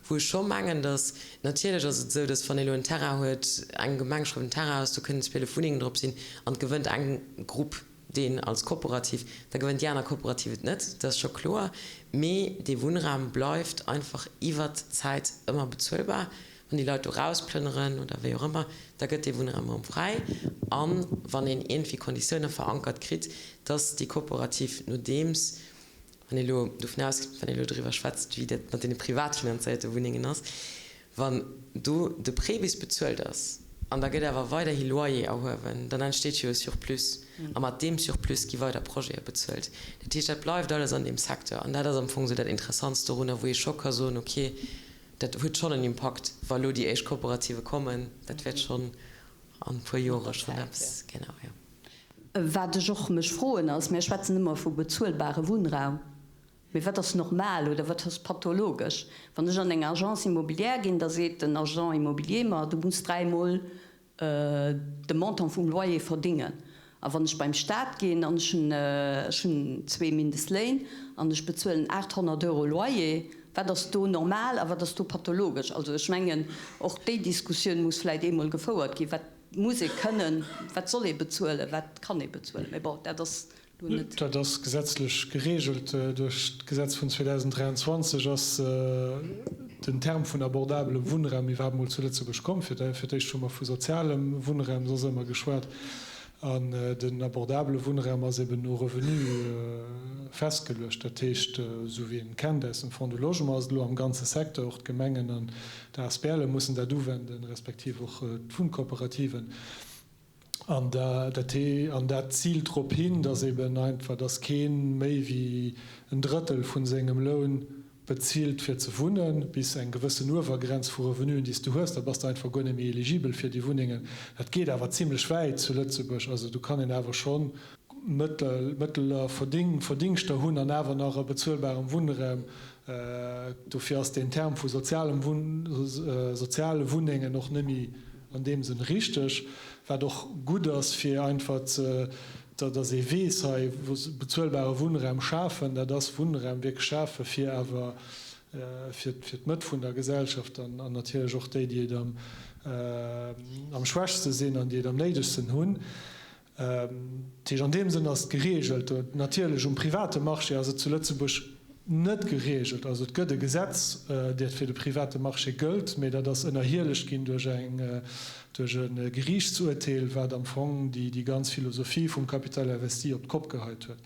wou ech scho mengen, dass, natierlech ass et esou, dass wann ee elo en Terrain huet, eng Gemeng schreift en Terrain aus, do kënnen 12 Wunnengen drop sinn an et gewënnt eng Grupp deen als Kooperativ, da gewënnt déi aner Kooperativ et net, dat ass scho kloer, mee dee Wunnraum bleift einfach iwwert d'Zäit ëmmer bezuelbar. Wann déi Leit do rausplënneren oder wéi och ëmmer, da gëtt dee Wunnraum erëm fräi. A wann een iergendwéi Konditioune verankert kritt, dass déi Kooperativ, nodeems, wann ee elo dovun ausgeet, wann ee elo driwwer schwätzt, wéi dat mat deene privat finanzéierte Wunnengen ass, wann do de Prêt bis bezuelt ass an da gëtt awer weiderhi Loyer erhuewen, dann entsteet jo e Surplus a mat deem Surplus gi weider Projete bezuelt. Dat heescht, dat bleift alles an deem Secteur an dat ass am Fong esou dat Interessantst dorunner, wou ee scho ka soen, okay, dat huet schonn en Impakt, wa elo déi éischt Kooperative kommen, dat wäert schonn an e puer Jore schonn eppes, genau, jo. Wat ech och mech froen ass, mir schwätzen ëmmer vu bezuelbare Wunnraum, mee wat ass normal oder wat ass pathologesch? Wann ech an eng Agence immobilière ginn, da seet den Agent immobilier mer, du muss dräimol de Montant vum Loyer verdingen. A wann ech beim Staat ginn an ech hunn, ech hunn zwee Mindestléin an ech bezuelen 800 Euro Loyer, wat ass do normal a wat ass do pathologesch? Also ech mengen, och déi Diskussioun muss vläicht eemol gefouert ginn. Wat muss ee kënnen, wat soll ee bezuelen, wat kann ee bezuelen? Mee bon, dat ass elo net. Dat ass gesetzlech geregelt. Duerch d'Gesetz vun 2023 ass den Term vun abordabelem Wunnraum iwwerhaapt emol zu Lëtzebuerg komm. Fir d'éischt hu mer vu sozialem Wunnraum soss ëmmer geschwat. An den abordabele Wunnraum ass eben no Revenu festgeluecht. Dat heescht, esou wéi een et kennt aus dem Fonds du Logement, ass et elo am ganze Secteur, och d'Gemengen an D'ASBLe mussen dat uwenden, respektiv och d'Wunnkooperativen. An dat ziilt drop hin, datt eben einfach, datt kee méi wéi en Drëttel vu sengem Loun bezilt fir ze wunnen, bis eng gewëssen Uewergrenz vu Revenuen, déi s du hues, da bass de einfach guer net méi eligibel fir déi Wunnengen. Dat geet awer zimlech wäit zu Lëtzebuerg. Also do kann een awer scho mëtteler Verdingschter hunn an awer nach e bezuelbarem Wunnraum. Dofir ass deen Term vu sozialem soziale Wunnengen och net méi an deem Sënn richteg, wat och gutt ass, fir einfach ze, datt ee weess, hei bezuelbare Wunnraum schafen, dat ass Wunnraum wierklech schafe fir awer. fir d'Mëtt vun der Gesellschaft an natierlech och déi, déi et am schwächste sinn an déi et am néidegsten hunn. Dat heescht, an deem Sënn ass et geregelt. Natierlech um private Marché ass et zu Lëtzebuerg net geregelt. Also et gëtt e Gesetz, dat fir de private Marché gëllt, mee dat ass ënnerhielecht ginn duerch eng, duerch e Geriichtsurteel, wat am Fong déi ganz Philosophie vum Capital investi op d'Kopp geheit huet.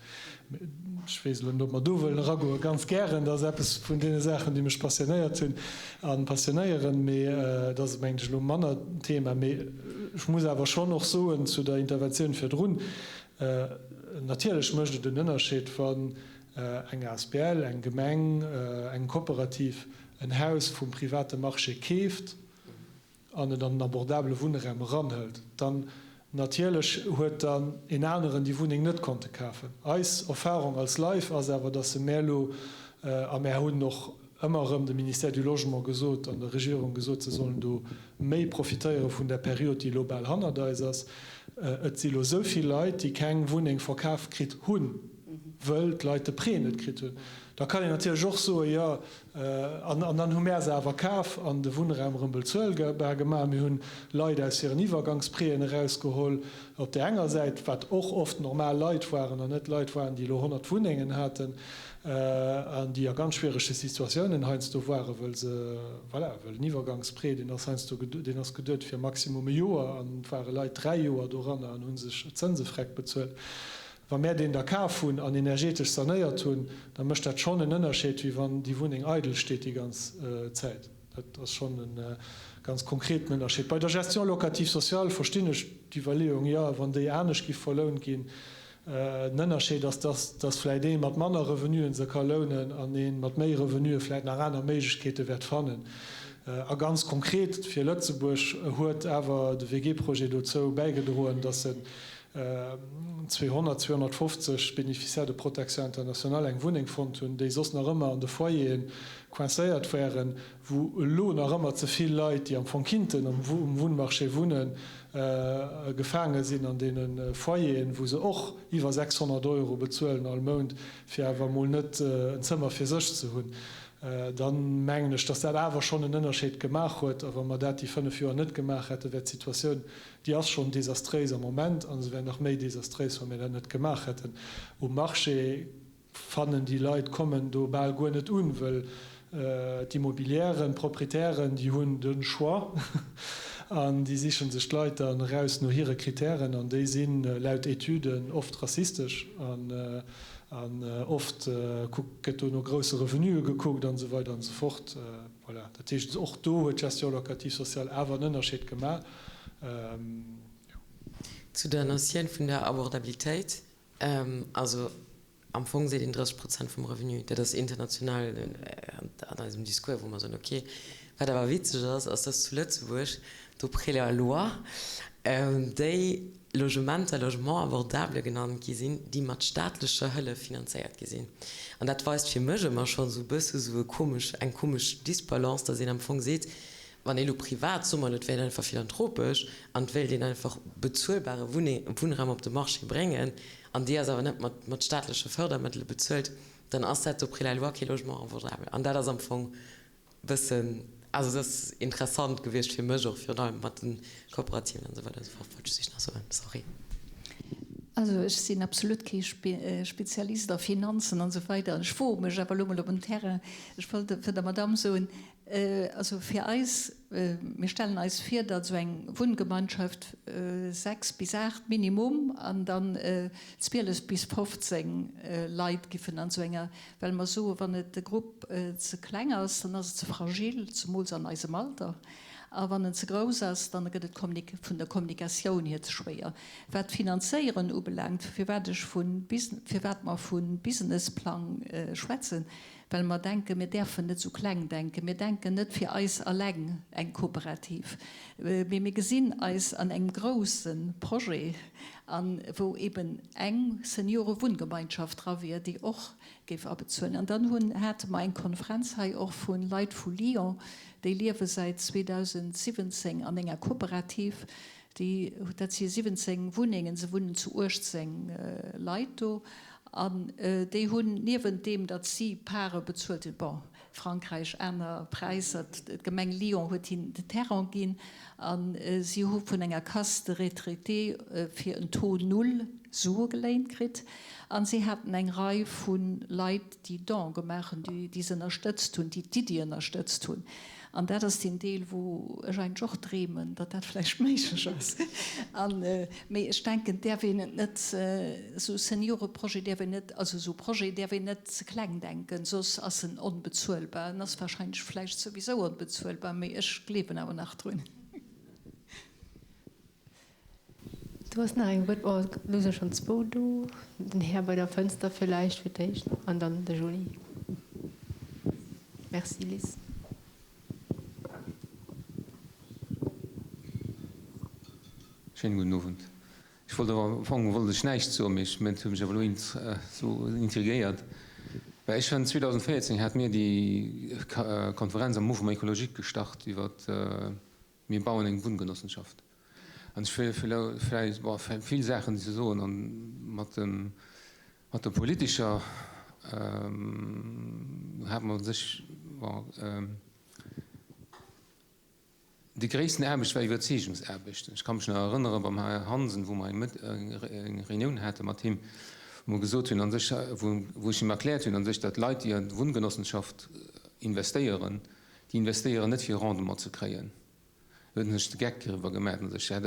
Ech weess elo net, ob mer do wëllen eragoen. Ganz gären, dat ass eppes vun deene Saachen, déi mech passionéiert hunn a passionéieren, mee dat ass, mengen ech, elo manner Thema. Mee ech muss awer schonn och soen zu der Interventioun virdrun, Natierlech mécht et en Ënnerscheed, wann eng asbl, eng Gemeng, eng Kooperativ en Haus vum private Marché keeft, an et an den abordabele Wunnraum eranhëlt, dann natierlech huet dann een aneren déi Wunneng net konnte kafen. Eis Erfahrung als Life ass awer, dass se mär elo, a mär hunn och ëmmer erëm dem Ministère du Logement gesot an der Regierung gesot, se sollen do méi profitéiere vun där Period, déi elo bal hannert eis ass, et si elo esou vill Leit, déi keng Wunneng verkaf kritt hunn, wëll d'Leit de Prêt net kritt hunn. Da kann een natierlech och soen, jo, An dann hu mär se awer kaf an de Wunnraum erëm bezuelbar gemaach. Mir hunn Leit aus hiren Iwwergangsprêten erausgeholl op där enger Säit, wat och oft normal Leit waren an net Leit waren, déi elo 100 Wunnengen haten an déi a ganz schwierege Situatiounen heiansdo waren, wëll se, voilà, wëll en Iwwergangsprêt, deen ass heiansdo, deen ass geduet fir maximum e Joer an et ware Leit 3 Joer doranner an hu sech d'Zënse freckbezuelt. Wa mär deen da kaf hunn an energetesch sanéiert hunn, da mécht dat schonn en Ënnerscheed, wéi wann déi Wunneng eidel steet déi ganz Zäit. Dat ass schonn e ganz konkreten Ënnerscheed. Bei der Gestion locative sociale verstinn ech d'Iwwerleeung, jo, wann déi anescht giff verlount ginn. Den Ënnerscheed ass, dass dass vläicht ee mat manner Revenuen se ka lounen an ee mat méi Revenue vläicht nach aner Méiglechkeete wäert fannen. A ganz konkret fir Lëtzebuerg huet awer de WG-Projet dozou bäigedroen, dass en 200, 250 Bénéficiaires de protection internationale eng Wunneng fonnt hunn, déi soss nach ëmmer an de Foyeren coincéiert wären, wou elo nach ëmmer ze vill Leit, déi am Fong kinnten um Wunnmarché wunnen, gefaange sinn an deene Foyeren, wou se och iwwer 600 Euro bezuelen all Mount, fir awer emol net en Zëmmer fir sech ze hunn. Dann mengen ech, dass dat awer schonn en Ënnerscheed gemaach huet. A wa mer dat déi fënnf Joer net gemaach hätten, wär d'Situatioun Déi ass schonn desastréis am Moment a se wär nach méi desastréis, wa mir dat net gemaach hätten. Um Marché fannen déi Leit, kommen do bal guer net un, wëll d'Immobilièren, d'Proprietären, déi hunn de Choix an déi siche sech d'Leit dann eraus no hire Kritären an déi si laut Etüden oft rassistesch an oft gëtt do no grousse Revenue gekuckt an esou weider an esou fort. Voilà, dat heescht, och do huet d'Gestion locative sociale awer en Ënnerscheed gemaach. Jo. Zu der Notioun vun der Abordabilitéit, also am Fong seet een 30 Prozent vum Revenu, dat ass international an eisem Discours, wou mer soen, okay. Wat awer witzeg ass, ass dass zu Lëtzebuerg d'après la loi déi Logementer Logements abordables genannt gi sinn, déi mat staatlecher Hëllef finanzéiert gi sinn. An dat weist fir mech ëmmer schonn esou e bësse esou e komesch, eng komesch Disbalance, dass een am Fong seet, wann ee lo privat, soe mer elo, et wär een einfach philanthropesch an et wéilt een einfach bezuelbare Wunnraum op de Marché bréngen an dee ass awer net mat mat staatleche Fördermëttele bezuelt, dann ass dat d'après la loi kee Logement abordable. An dat ass am Fong Bëssen, also et ass interessant gewiescht fir mech och, virun allem mat de Kooperativen an esou weider an esou fort, wollt ech just nach soen, sorry. Also ech sinn absolut kee Spezialist a Finanzen an esou weider, ech woe mech awer elo mol op en Terrain. Ech wollt fir der Madamm soen, also fir eis, mir stellen eis vir, datt esou eng Wunngemeinschaft 6 bis 8 minimum an dann 12 bis 15 Leit giffen an esou enger Well mer soen, wann et de Grupp ze kleng ass, dann ass et ze fragil, zemools an eisem Alter. A wann en ze grouss ass, dann gëtt et vun der Kommunikatioun hier ze schwéier. Wat d'Finanzéieren ubelaangt, firwat ech vu firwat mer vu Businessplang schwätzen, well mer denken, mir däerfen net esou kleng denken. Mir denken net fir eis alleng eng Kooperativ, mee mir gesinn eis an engem grousse Projet, a wou eben eng Seniore-Wunngemeinschaft dra wier, déi och géif abezuelen. An dann hunn, hate mer eng Konferenz hei och vu Leit vu Lyon, déi liewe säit 2017 an enger Kooperativ, déi, dat si 17 Wunnengen, se wunnen zu 18 Leit do, an déi hunn niewent deem, datt si Pare bezuelt hunn, bon, Frankräich aner Präisser. D'Gemeng Lyon huet hinnen den Terrain ginn a si hu vun enger Caisse de retraités fir en Taux null Sue geléint kritt. A si haten eng Rei vu Leit, déi Don gemaach hunn, déi se ënnerstëtzt hunn, déi d'Iddi ënnerstëtzt hunn. An dat ass deen Deel, wou ech eigentlech och dreemen, datt dat vläicht méiglech ass. An, mee ech denken, et däerf een et net, esou Senioreprojet däerf een net, also esou Projet däerf een net ze kleng denken, soss ass en onbezuelbar. En ass wahrscheinlech vläicht souwisou onbezuelbar, mee ech gleewen awer nach drun. Do ass nach eng Wuert, oh, do si schonn zwou do. Den Här bei der Fënster villäicht fir d'éischt an dann de Juli. Merci, Liz. Schéinen gudden Owend. Ech wollt awer, am Fong wollt ech näischt soen, mee ech huet mech awer elo esou intriguéiert, well ech hunn 2014 hate mir déi Konferenz am Mouvement écologique gestart iwwert Mir bauen eng Wunngenossenschaft. An ech wëll vläicht, bon, vill Saachen ze soen an mat dem, mat der politescher hat mer sech, bon, déi gréissten Aarbecht war Iwwerzeegungsaarbecht. Ech ka mech nach erënnere beim Här Hansen, wou mer eng Reunioun hate mat him, wou mer gesot hunn a sech, wou ech him erkläert hunn a sech, datt Leit, déi an d'Wunngenossenschaft investéieren, Déi investéieren net fir Rendement ze kréien. Do huet en sech de Geck driwwer gemaach an sech hat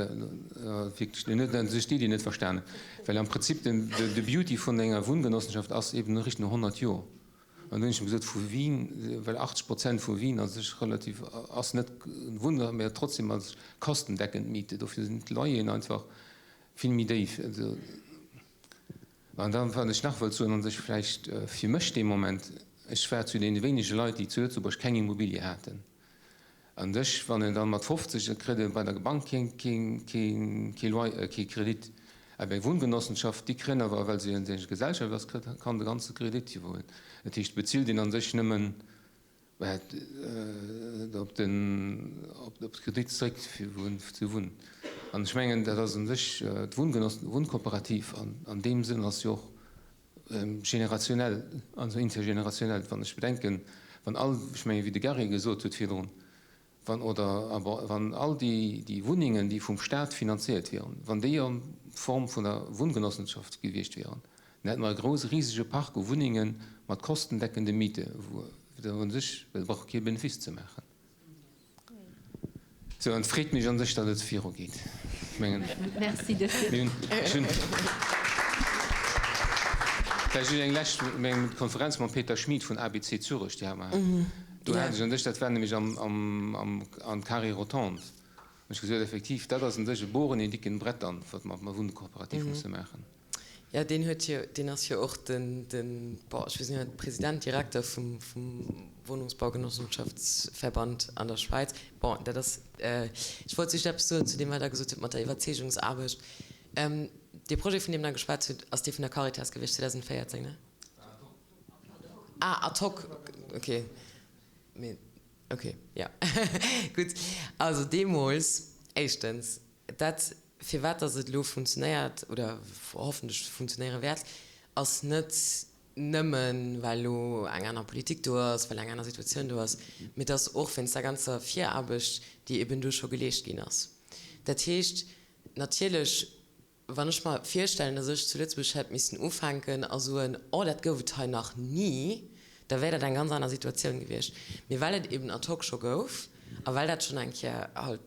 wierklech, en huet sech d'Iddi net verstanen, well am Prinzip den de Beauty vun enger Wunngenossenschaft ass eben eréischt no 100 Joer. An do hunn ech him gesot, vu Wien, well 80 Prozent vu Wien a sech relativ ass net Wunn, mä trotzdem ass kostendeckend Miete. Dofir sinn d'Loyeren einfach vill méi déif. An dann, wat ech nach wëllt soen, an sech vläicht fir mech dee Moment, ech war zu deene wéinege Leit, déi zu Lëtzebuerg keng Immobilie haten. An sech, wann een dann mat 50, da kritt ee bei der Bank keen, keen, keen, kee Loyer, kee Kredit. Awer eng Wunngenossenschaft, déi kréien awer, well se eng Gesellschaft ass, kritt, kann de ganze Kredit iwwerhuelen. Dat heescht, bezilt een an sech nëmmen, op den Kredit zréck fir ze wunnen. An ech mengen, dat ass u sech d'Wunngenossen, Wunnkooperativ an deem Sënn ass jo och generationell, also intergenerationell. Wann ech bedenken, wann all, ech mengen, wéi de Gary gesot huet virdrun, wann oder wann all déi Wunnengen, déi vum Staat finanziert wieren, wann déi a Form vun der Wunngenossenschaft gewiescht wieren, dann hätte mer e grouss risege Park u Wunnenge mat kostendeckende Miete, wou u sech, well brauch kee Benefice ze maachen. Sou, an et freet mech a sech, datt et virugeet. Ech mengen, Merci dofir. mir hunn, ech hunn vläicht eng lescht, mir eng Konferenz mam Peter Schmid vun ABC Zürech, déi hate mer. Do hat ech un sech, dat war nämlech am an Carré Rotonde, hunn ech gesot, effektiv, dat ass un sech e Bohren in dicken Brettern, wat mer mat Wunnkooperativ musse maachen. Jo, deen huet jo, deen ass jo och den, den, boah, ech weess net méi, President, Direkter vum, vum Wohnungsbaugenossenschaftsverband an der Schwäiz. Bon, dat ass, ech wollt just eppes soen zu deem, wat Der gesot hutt mat der Iwwerzeegungsaarbecht. Dee Projet, vun deem Der geschwat hutt, ass dee vun der Caritas gewiescht 2014, ne? Ah, ad hoc, okay. Mee, okay, ja. Gutt. Also deemools, éischtens, dat, firwat dass et elo funktionéiert oder hoffentlech funktionéiere wäert, ass net nëmmen, well elo eng aner Politik do ass, well eng aner Situatioun do ass, mee et ass och wéinst der ganzer Viraarbecht, déi eben do scho geleescht ginn ass. Dat heescht, natierlech Wann ech mer virstellen, dass ech zu Lëtzebuerg hätt missen ufänken a soen, oh dat gouf et hei nach ni, da wär dat eng ganz aner Situatioun gewiescht. Mee well et eben ad hoc scho gouf a well dat schonn eng Kéier halt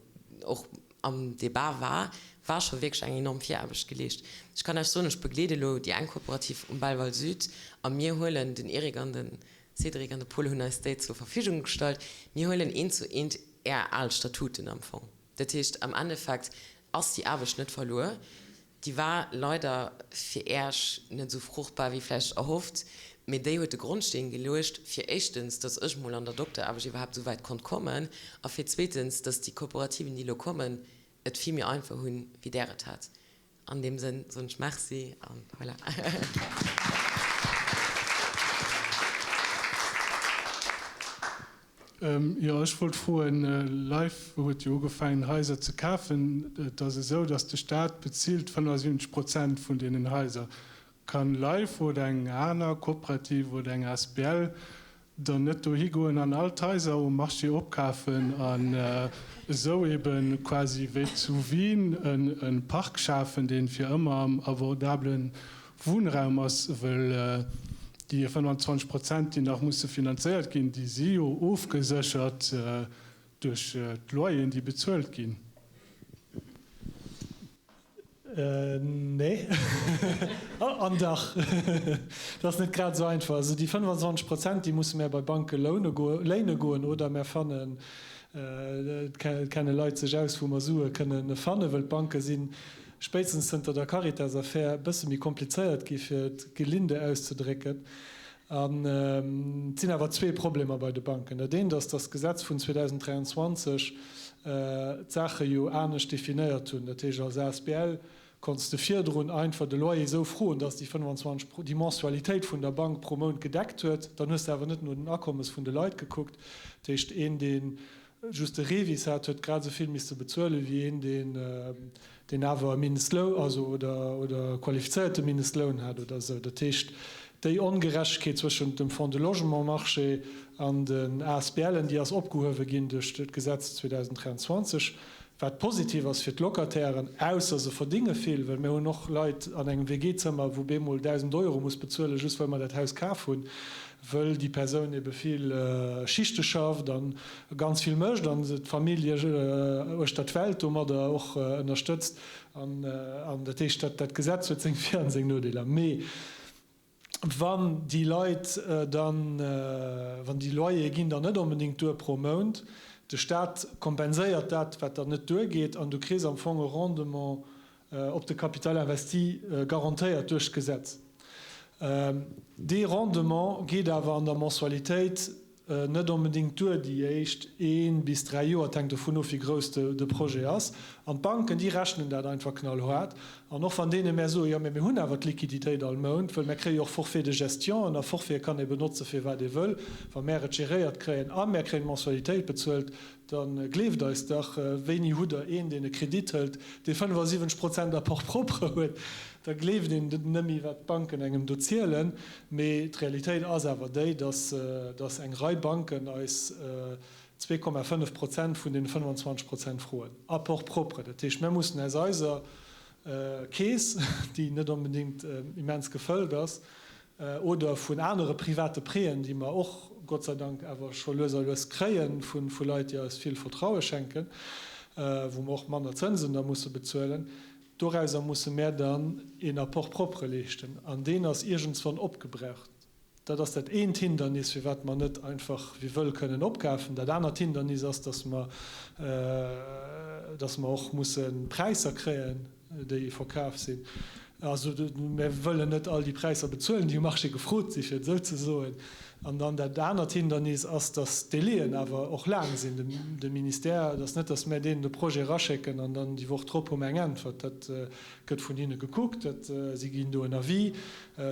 och am Débat war, war scho wierklech eng enorm Viraarbecht geleescht. Ech kann Iech soen, ech begleede elo déi eng Kooperativ um Belval Süd a mir huelen, den Eric an de Cédric an de Paul hunn eis déi zur Verfügung gestallt, mir huelen eent zu eent Är al Statuten am Fong. Dat heescht, am Endeffekt ass déi Aarbecht net verluer. Déi war leider fir Äerch net esou fruchtbar wéi vläicht erhofft, mee déi huet de Grondsteen geluecht fir éischtens, datt ech mol an der Dokteraarbecht iwwerhaapt esou wäit konnt kommen a fir zweetens, datt déi Kooperativen, déi elo kommen, et vill méi einfach hunn, wéi Där et hat. An deem Sënn soen ech Merci an voilà. Jo, ech wollt froen, Life huet jo ugefaangen Haiser ze kafen. Et ass esou, datt de Staat bezilt 75 Prozent vun deenen Haiser. Kann Life oder eng aner Kooperativ oder eng asbl. Dann net dohi goen an all d'Haiser um Marché opkafen an esou eben quasi wéi zu Wien e Park schafen, dee fir ëmmer am abordabele Wunnraum ass, wëll déi 25 Prozent, déi nach musse finanzéiert ginn, déi si jo ofgeséchert duerch d'Loyeren, déi bezuelt ginn. Nee. An dach. Dat ass net grad esou einfach. Also déi 25 Prozent, déi musse mär bei Banke loune goen, léine goen oder mär fannen, et kenne Leit sech aus, wou mer Sue kënnen fannen, wëll d'Banke si spéitstens zënter der Caritas-Affär e bësse méi komplizéiert gi fir et gelinde auszedrécken. An et sinn awer zwee Problemer bei de Banken. Dat eent ass, dass d'Gesetz vun 2023 d'Saache jo anescht definéiert hunn. Dat heescht, als asbl konnts de virdrun einfach de Loyer esou froen, dass déi 25, déi Mensualitéit vun der Bank pro Mount gedeckt huet. Dann hues de awer net no den Akommes vun de Leit gekuckt. Dat heescht, een, dee just de Revis hat, huet grad esou vill misste bezuelen, wéi een, deen, deen awer e Mindestloun, also oder, oder qualifizéierte Mindestloun hat oder esou. Dat heescht, déi Ongerechtegkeet zwëschent dem Fonds de Logement Marché an den ASBLen, déi ass opgehuewe ginn duerch d'Gesetz 2023, wat positiv ass fir d'Locatairen, ausser se verdinge vill, well mir hunn och Leit an engem WG-Zëmmer, wou bemol 1.000 Euro muss bezuelen, just well mer dat Haus kaf hunn. wëll déi Persoun ebe vill Schichte schafft a ganz vill mécht an d'Famill uechter d'Welt domadder och ënnerstëtzt. An dat heescht, dat Gesetz huet seng Vir an seng Nodeeler. Mee wann déi Leit dann, wann déi Loyere ginn dann net onbedéngt duer pro Mount, de Staat kompenséiert dat, wat dann net duergeet an du kriss am Fong e Rendement, op de Capital investi garantéiert duerch d'Gesetz. Dee Rendement geet awer an der Mensualitéit net onbedéngt duer déi éischt ee bis 3 Joer. Et hänkt dovun of, wéi grouss de Projet ass. An d'Banken, déi rechnen dat einfach knallhaart. An och wann deene mär soen, jo mä mir hunn awer d'Liquiditéit all Mount, wëll mär kréie jo och Forfait de gestion, a Forfaite kann ee benotze fir wat ee wëll, wa mär et geréiert kréien a mär kréien d'Mensualitéit bezuelt, Da gleeft eis dach, wéini hutt Der een, deen e Kredit hëlt, dee 75 Prozent Apport propre huet? Da gleeft een net méi, wat d'Banken engem do zielen. Mee d'Realitéit ass awer déi, dass eng Rei Banken eis 2,5 Prozent vun deene 25 Prozent froen, Apport propre. Dat heescht, mir mussen aus eiser Keess, déi net onbedéngt immens gefëllt ass, oder vun anere private Prêten, déi mer och Gott sei Dank awer scho lues a lues kréie vu Leit, déi eis vill Vertraue schenken, wou mer och manner Zënsen da musse bezuelen, dorauser musse mär dann een Apport propre leeschten an deen ass iergendswann opgebraucht. Dat ass dat eent Hindernis, firwat mer net einfach wéi wëll kënnen opkafen. Dat anert Hindernis ass, dass mer, dass mer och musse Präisser kréien, déi verkaf sinn. Also mir wëllen net all déi Präisser bezuelen, déi um Marché gefrot sinn, fir et esou ze soen. An dann dat anert Hindernis ass, datt d'Délaiën awer och laang sinn. De Ministère, et ass net, datt mir deenen de Projet eraschécken an dann déi Woch drop hu mir eng Äntwert. Dat gëtt vun hinne gekuckt, dat, si ginn do en Avis.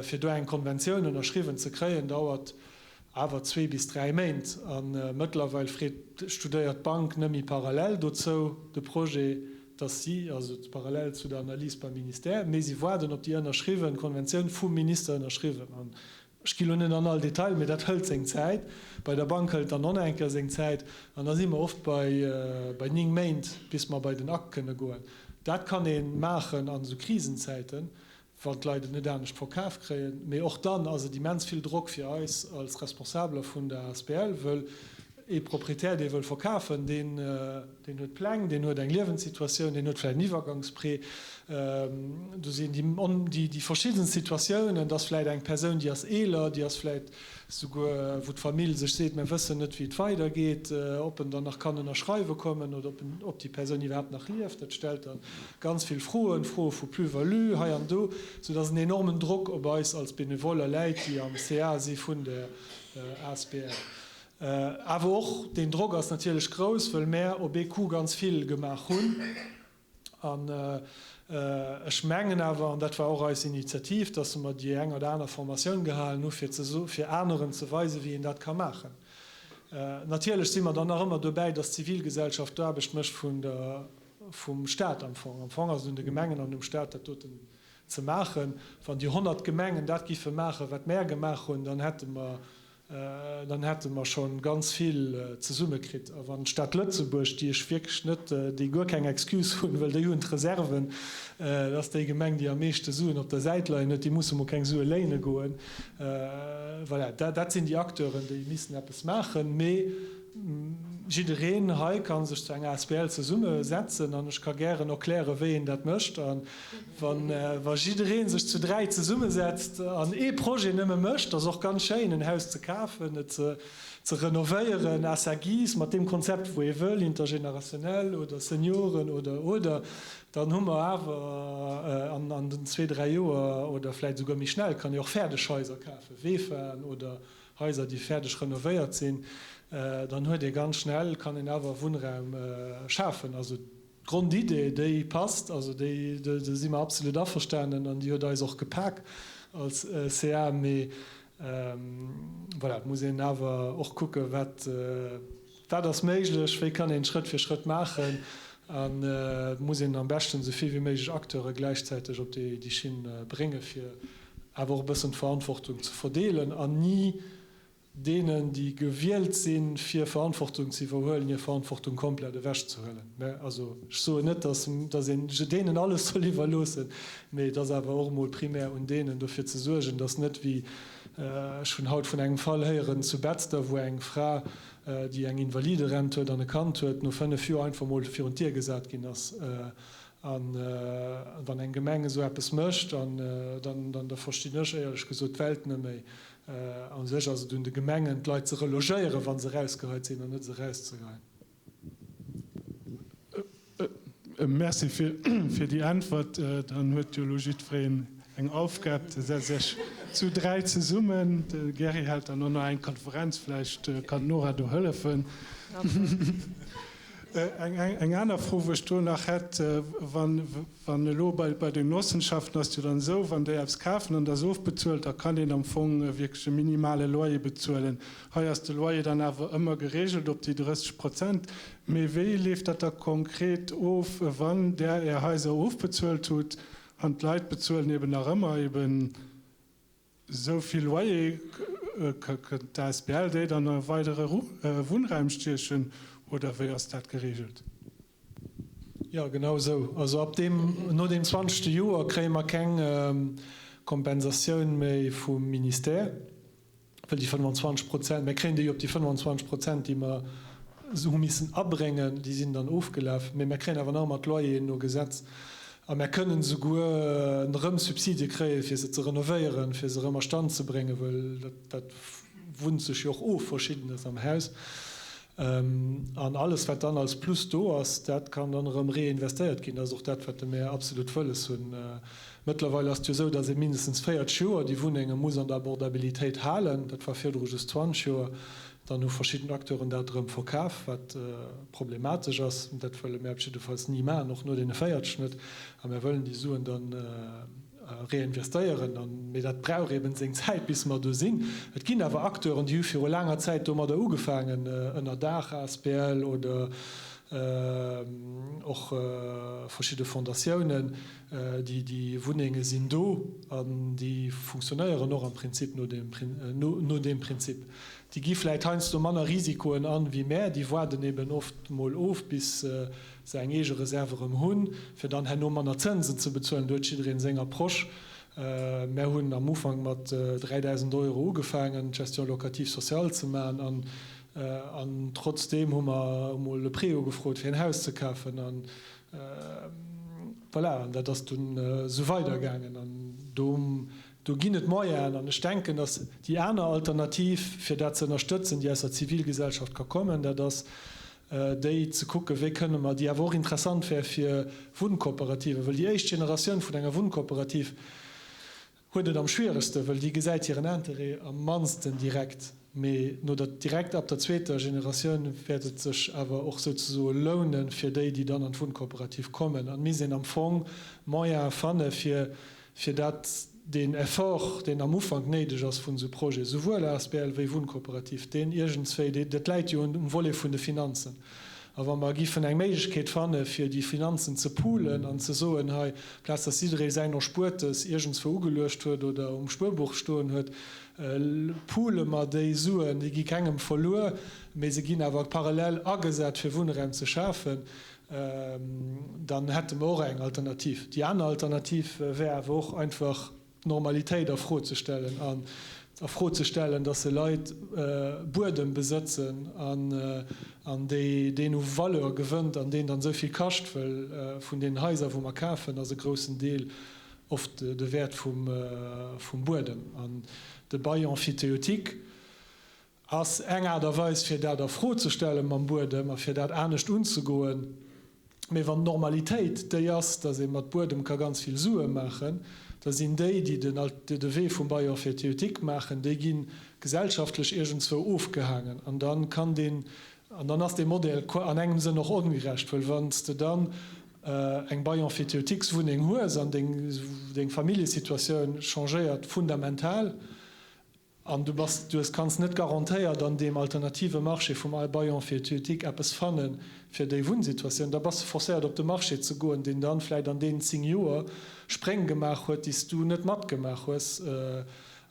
Fir do eng Konventioun ënnerschriwwen ze kréien, dauert awer zwee bis dräi Méint. A mëttlerweil freet, studéiert d'Bank nëmme parallel dozou de Projet, dass si, also parallel zu der Analys beim Ministère, mee si waarden op déi ënnerschriwwen Konventioun vum Minister ënnerschriwwen. An ech gi lo net an all Detail, mee dat hëlt seng Zäit. Bei der Bank hëlt dann och nach eng Kéier seng Zäit. An da si mer oft bei bei 9 Méint, bis mer bei den Akt kënne goen. Dat kann ee maachen an esou Krisenzäiten. wann d'Leit et net anescht verkaf kréien. Mee och dann ass et immens vill Drock fir eis als Responsabeler vun der asbl, wëll ee Proprietär, dee wëll verkafen, deen huet Pläng, deen huet eng Liewenssituatioun, deen huet vläicht en Iwwergangsprêt. Do sinn déi verschiddenst Situatiounen. Et ass vläicht eng Persoun, déi ass eeler, déi ass vläicht souguer wou d'Famill sech seet, mir wëssen net wéi et weidergeet, ob en dann nach kann ënnerschreiwe kommen oder ob en, ob déi Persoun iwwerhaapt nach lieft, dat stellt da ganz vill Froen, Froe vu Plus-value hei an do, soudass en enormen Drock op eis als Benevoller läit, déi am CA si vun der asbl. Awer och deen Drock ass natierlech grouss, wëll mär op ee Coup ganz vill gemaach hunn. An ech mengen awer, an dat war och eis Initiativ, dass mer déi eng oder aner Formatioun gehalen hu fir ze fir aneren ze weisen, wéi een dat ka maachen. Natierlech si mer dann nach ëmmer dobäi, dass d'Zivilgesellschaft d'Aarbecht mécht vun der, vum Stat am Fong. Am Fong ass et un de Gemengen an um Stat, dat doten ze maachen. Wann déi 100 Gemengen dat giffe maachen, wat mär gemaach hunn, dann hätte mer. Dann hätte mer scho ganz vill zesummekritt. A wann d'Stad Lëtzebuerg, déi ech wierklech net, déi guer keng Excuse hunn, well déi hunn d'Reserven, dat ass déi Gemeng, déi am meeschte Suen op der Säit leien huet, déi musse mol keng Sue léine goen. Voilà, dat sinn déi Acteuren, déi missen eppes maachen. Mee jiddereen hei ka sech zu enger asbl zesummesetzen an ech ka gären erklären, wéi een dat mécht. Wa jidderee sech zu 3 zesummesetzt an ee Projet nëmme mécht, ass och ganz schéin, en Haus ze kafen, et ze renovéieren à sa guise, mat deem Konzept wou ee wëll, intergénérationnel oder Senioren oder oder, dann hu mer awer an den zwee, dräi Joer oder vläicht esouguer méi schnell, kann ee och fäerdeg Haiser kafen, Vefaen oder Haiser déi fäerdeg renovéiert sinn, dann huet ee ganz schnell, kann een awer Wunnraum schafen. Also D'Grondidee, déi passt, also déi, do si mer absolut averstanen an déi huet eis och gepak als CA. Mee voilà, et muss een awer och kucken, wat, wat ass méiglech, wéi kann een Schrëtt fir Schrëtt maachen an et muss een am beschten esou vill wéi méiglech Acteure gläichzäiteg op déi Schinn bréngen, fir awer och e bëssen d'Verantwortung ze verdeelen an ni deenen, déi gewielt sinn, fir Verantwortung ze iwwerhuelen, hir Verantwortung komplett ewechzehuelen. Mä also, ech soen net, dass, dass een deenen alles soll iwwerloossen, mä et ass awer och emol primär un deenen, dofir ze suergen, dass net, wéi ech hunn haut vun engem Fall héieren zu Betzder, wou eng Fra, déi eng Invaliderent huet an e Kand huet, no 5 Joer einfach emol virun d'Dier gesat ginn ass. A wann eng Gemeng esou eppes mécht, dann, dann, da verstinn ech éierlech gesot d'Welt net méi. A sech ass et un de Gemengen, d'Leit ze relogéieren, wa se erausgeheit sinn, an net se erauszegeien. Merci fir déi Äntwert. Dann huet jo elo jiddwereen eng Aufgab. Da setzt Iech zu 3 zesummen. De Gerry hält dann och nach eng Konferenz. Vläicht kann d'Nora do hëllefen. Eng aner Fro, wou ech do nach hätt, Wann Wann elo bei bei den Genossenschaften ass et jo dann esou, wann déi eppes kafen an et ass ofbezuelt, da kann een am Fong wierklech e minimale Loyer bezuelen. Hei ass de Loyer dann awer ëmmer geregelt op déi 30 Prozent. Mee wéi leeft dat da konkret of, wann Der Är Haiser ofbezuelt hutt an d'Leit bezuelen eben nach ëmmer eben Esou vill Loyer kënnt d'ASBL déi dann a weidere Wunnraum stiechen oder wéi ass dat geregelt? Jo, genau esou. Also ab deem, no deem zwanzegste Joer kréie mer keng Kompensatioun méi vum Ministère. Well déi 25 Prozent, mir kréien déi op déi 25 Prozent, déi mer hu missen abréngen, déi sinn dann ofgelaf. Mee mir kréien awer nach ëmmer d'Loyeren no Gesetz. A mir kënnen esouguer erëm Subsidie kréien, fir se ze renovéieren, fir se erëm a Stand ze bréngen, well dat wunnt sech jo och of, Verschiddenes am Haus. An alles, wat dann als Plus do ass, dat kann dann erëm reinvestéiert ginn. Dat ass och dat, wat de Maire absolut wëlles hunn. Mëttlerweil ass et jo esou, datt ee mindestens 40 Joer déi Wunnenge muss an der Abordabilitéit halen. Dat war virdru just 20 Joer. Dann hu verschidden Acteuren dat erëm verkaf, wat problematesch ass. Dat wëlle mär op jiddefalls ni maachen, och no deene 40 net. A mär wëllen déi Suen dann reinvestéieren. Mee dat brauch eeben seng Zäit, bis mer do sinn. Et ginn awer Acteuren, déi hu viru laanger Zäit domadder ugefaangen, Ënnerdaach asbl oder och verschidde Fondatiounen. Déi Wunnenge sinn do an déi funktionéieren och am Prinzip no deem Prinzip. Déi gi vläit heiansdo manner Risikoen an wéi mär. Déi waarden eben oft mol of, bis se eng eege Reserve erëm hunn, fir dann herno manner Zënsen ze bezuelen. Do huet jiddereen seng Approche. Mär hunn am Ufank mat 3.000 Euro ugefaangen, d'Gestion locative sociale ze maachen an trotzdeem hu mer emol e Prêt ugefrot, fir en Haus ze kafen. Voilà, an dat ass dunn esou weidergaangen. An do, do ginn et Moyenen. An ech denken, datt déi aner Alternativ, fir dat ze ënnerstëtzen, déi aus der Zivilgesellschaft ka kommen, dat ass déi ze kucken, wéi kënne mer, déi awer och interessant wär fir Wunnkooperative, well déi éischt Generatioun vun enger Wunnkooperativ, Huet et am schwieregsten, wëll déi gesäit hiren Interêt am mannsten direkt. Mee no der, direkt ab der zweeter Generatioun wäert et sech awer och souzesoe lounen, fir déi, déi dann an d'Wunnkooperativ kommen. An et misst een am Fong Moyene fanne fir, fir dat, deen Effort, deen am Ufank néideg ass vun esou Projeten, souwuel asbl wéi Wunnkooperativ, deen iergendswéi, dat läit jo um Volet vun de Finanzen. A wa mer giffen eng Méiglechkeet fanne fir déi Finanzen ze poolen an ze soen, hei, amplaz datt jidderee säin Erspuertes iergendswou ugeluecht huet oder um Spuerbuch stoen huet, poole mer déi Suen, déi gi kengem verluer, mee se ginn awer parallel agesat fir Wunnraum ze schafen, dann hätte mer och eng Alternativ. Déi aner Alternativ wär awer och einfach, d'Normalitéit a Fro ze stellen an a Fro ze stellen, dass se Leit Buedem besëtzen an déi deen u Valeur gewënnt an deen dann esou vill kascht, well vun deenen Haiser wou mer kafen ass e groussen Deel oft de Wäert vum Buedem. An de Bail emphytéotique Ass eng Aart a Weis fir dat a Fro ze stelle mam Buedem a fir dat anescht unzegoen. Mee wann d'Normalitéit déi ass, datt ee mat Buedem ka ganz vill Sue maachen, da sinn déi, déi den de Wee vum Bail emphytéotique maachen, déi gi gesellschaftlech iergendzwou ofgehaangen. An da kann deen, an dann ass dee Modell an engem Sënn och ongerecht, wëll wann s de dann eng Bail emphytéotiques-Wunneng hues an deng deng Familljesituatioun changéiert fundamental, An du bass, du hues, kanns net garantéiert an deem alternative Marché vum Bail emphytéotique eppes fanne fir déi Wunnsituatioun. Da bass de forcéiert op de Marché ze goen, deen dann vläicht an deenen 10 Joer Spréng gemaach huet, déi s du net matgemaach hues.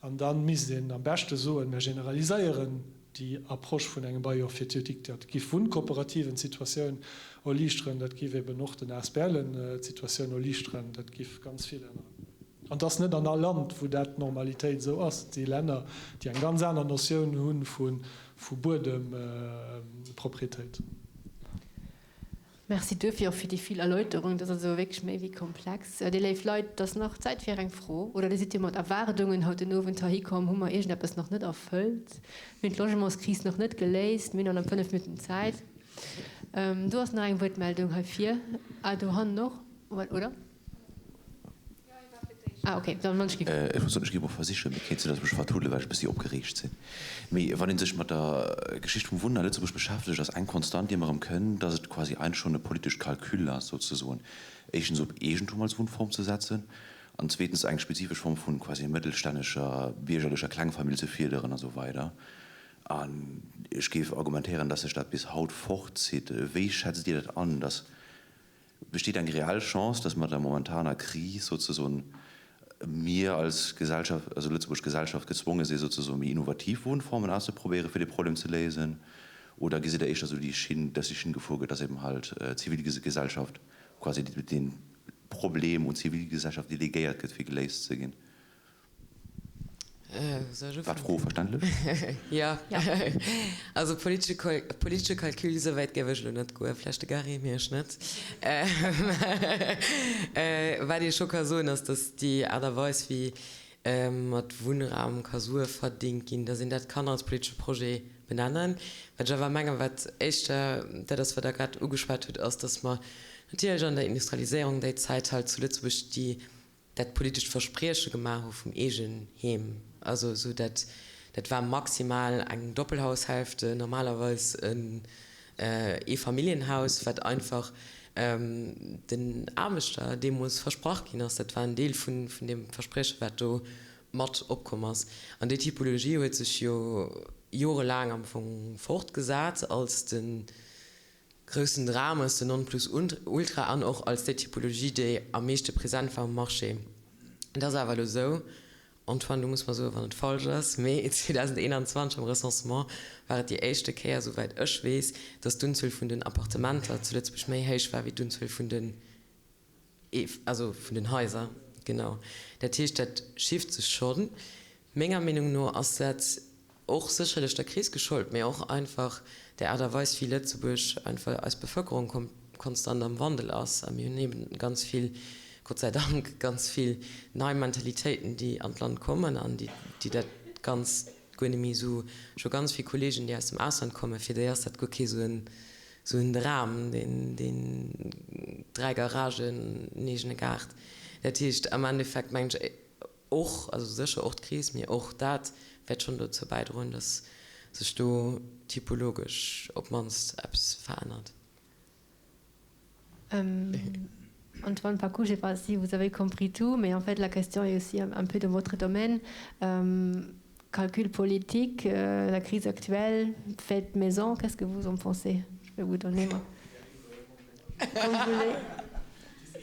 An da misst een am beschte soen, mir generaliséieren déi Approche vun engem Bail emphytéotique. Dat giff Wunnkooperativen d'Situatioun erliichteren, dat giff eben och den ASBLen d'Situatioun erliichteren, dat giff ganz vill änneren. An et ass net an all Land, wou dat d'Normalitéit esou ass. Et si Länner, déi eng ganz aner Notioun hu vu Buedemproprietéit. Merci duerfir och fir déi vill Erläuterung. Dat ass also wierklech méi wéi komplex. Dir léif Leit, et ass nach Zäit fir eng Fro. Oder Dir sidd jo mat Erwaardungen haut den Owend heihi komm. Hu mer iergendeppes nach net erfëllt? Mir hunn d'Logementskris nach net geléist. Mir hunn nach 5 Minutten Zäit. Do ass nach eng Wuertmeldung hei vir. Ah, dohannen och, oder? Ah, okay, dann wann ech giff. Ech muss soen, ech géif mol versichen, mee kéint sinn, datt ech mech vertudele well ech e bëssi opgereegt sinn. Mee wann ee sech mat der Geschicht vum Wunnen a Lëtzebuerg beschäftegt, ass eng Konstant, déi ëmmer erëm kënn, datt et quasi eigentlech schonn e politescht Calcul ass, souzesoen, éischtens op Eegentum als Wunnform ze setzen an zweetens eng spezifesch Form vun quasi mëttelstännescher, biergerlecher Klengfamill ze fierderen a sou weider. An ech géif argumentéieren, datt sech dat bis haut fortzitt. Wéi schätzt Dir dat an, datt Besteet eng reell Chance, dass mat der momentaner Kris sozesoen mir als Gesellschaft, also Lëtzebuerg Gesellschaft gezwonge si sozesoen méi innovativ Wunnformen auszeprobéieren, fir dee Problem ze léisen? Oder gesitt Der éischter esou déi Schinn, dass déi Schinn gefuer gëtt, dass eben halt d'Zivilgesellschaft quasi dee Problem un d'Zivilgesellschaft delegéiert gëtt, fir geléist ze ginn? War d'Fro verständlech? Jo. Also politesche politesche Calcul, esou wäit géif ech elo net goen, vläicht de Gary, mee ech net. Wat ee scho ka soen, ass, datt déi Aart a Weis, wéi mat Wunnraum ka Sue verdingt ginn, datt een dat kann als politesche Projet benennen. Wat ech awer mengen, wat éischter dat ass, wat Der grad ugeschwat hutt, ass, datt mer natierlech an der Industrialiséierung déi Zäit halt zu Lëtzebuerg déi dat politescht Versprieche gemaach hu vum Eegenheem, also esou dat, dat war maximal eng Doppelhaushälfte, normalerweis en Eefamilljenhaus, wat einfach den Aarbechter deemools versprach ginn ass. Dat war en Deel vun deem Versprieche wat do mat opkomm ass. An déi Typologie huet sech jo jorelaang am Fong fortgesat als de Groussen Dram ass den Nonplusultra an och als déi Typologie, déi am meeschte present war um Marché. Et ass awer elo esou, Antoine, du muss mer soen, wann et falsch ass, mee 2021 am Recensement war et déi éischte Kéier, souwäit ech weess, datt d'Unzuel vun den Appartementer zu Lëtzebuerg méi héich war wéi d'Unzuel vun den Also vun den Haiser, genau. Dat heescht, dat schifft sech schonn. Menger Meenung no ass dat och sécherlech der Kris geschollt, mä och einfach der Aart a Weis, wéi Lëtzebuerg einfach, eis Bevëlkerung konstant am Wandel ass. A mir hunn eben ganz vill, Gott sei Dank, ganz vill nei Mentalitéiten, déi an d'Land kommen an déi dat Ganzt guer net méi esou, ech hu ganz vill Kollegen, déi aus dem Ausland kommen, fir déi ass dat guer kee esou en Sou en Dram, deen, deen, 3 Garagen, en eegene Gaart. Dat heescht, am Endeffekt mengen ech och, also sécher och d'Kris, mee och dat wäert schonn dozou bäidroen, datt sech do typologesch op d'mannst eppes verännert. Antoine Paccoud, je sais pas si vous avez compris tout, mais en fait la question est aussi un peu dans votre domaine. Calcul politique, la crise actuelle, fête maison, qu'est-ce que vous en pensez? Je vais vous donner moi. Comme vous voulez.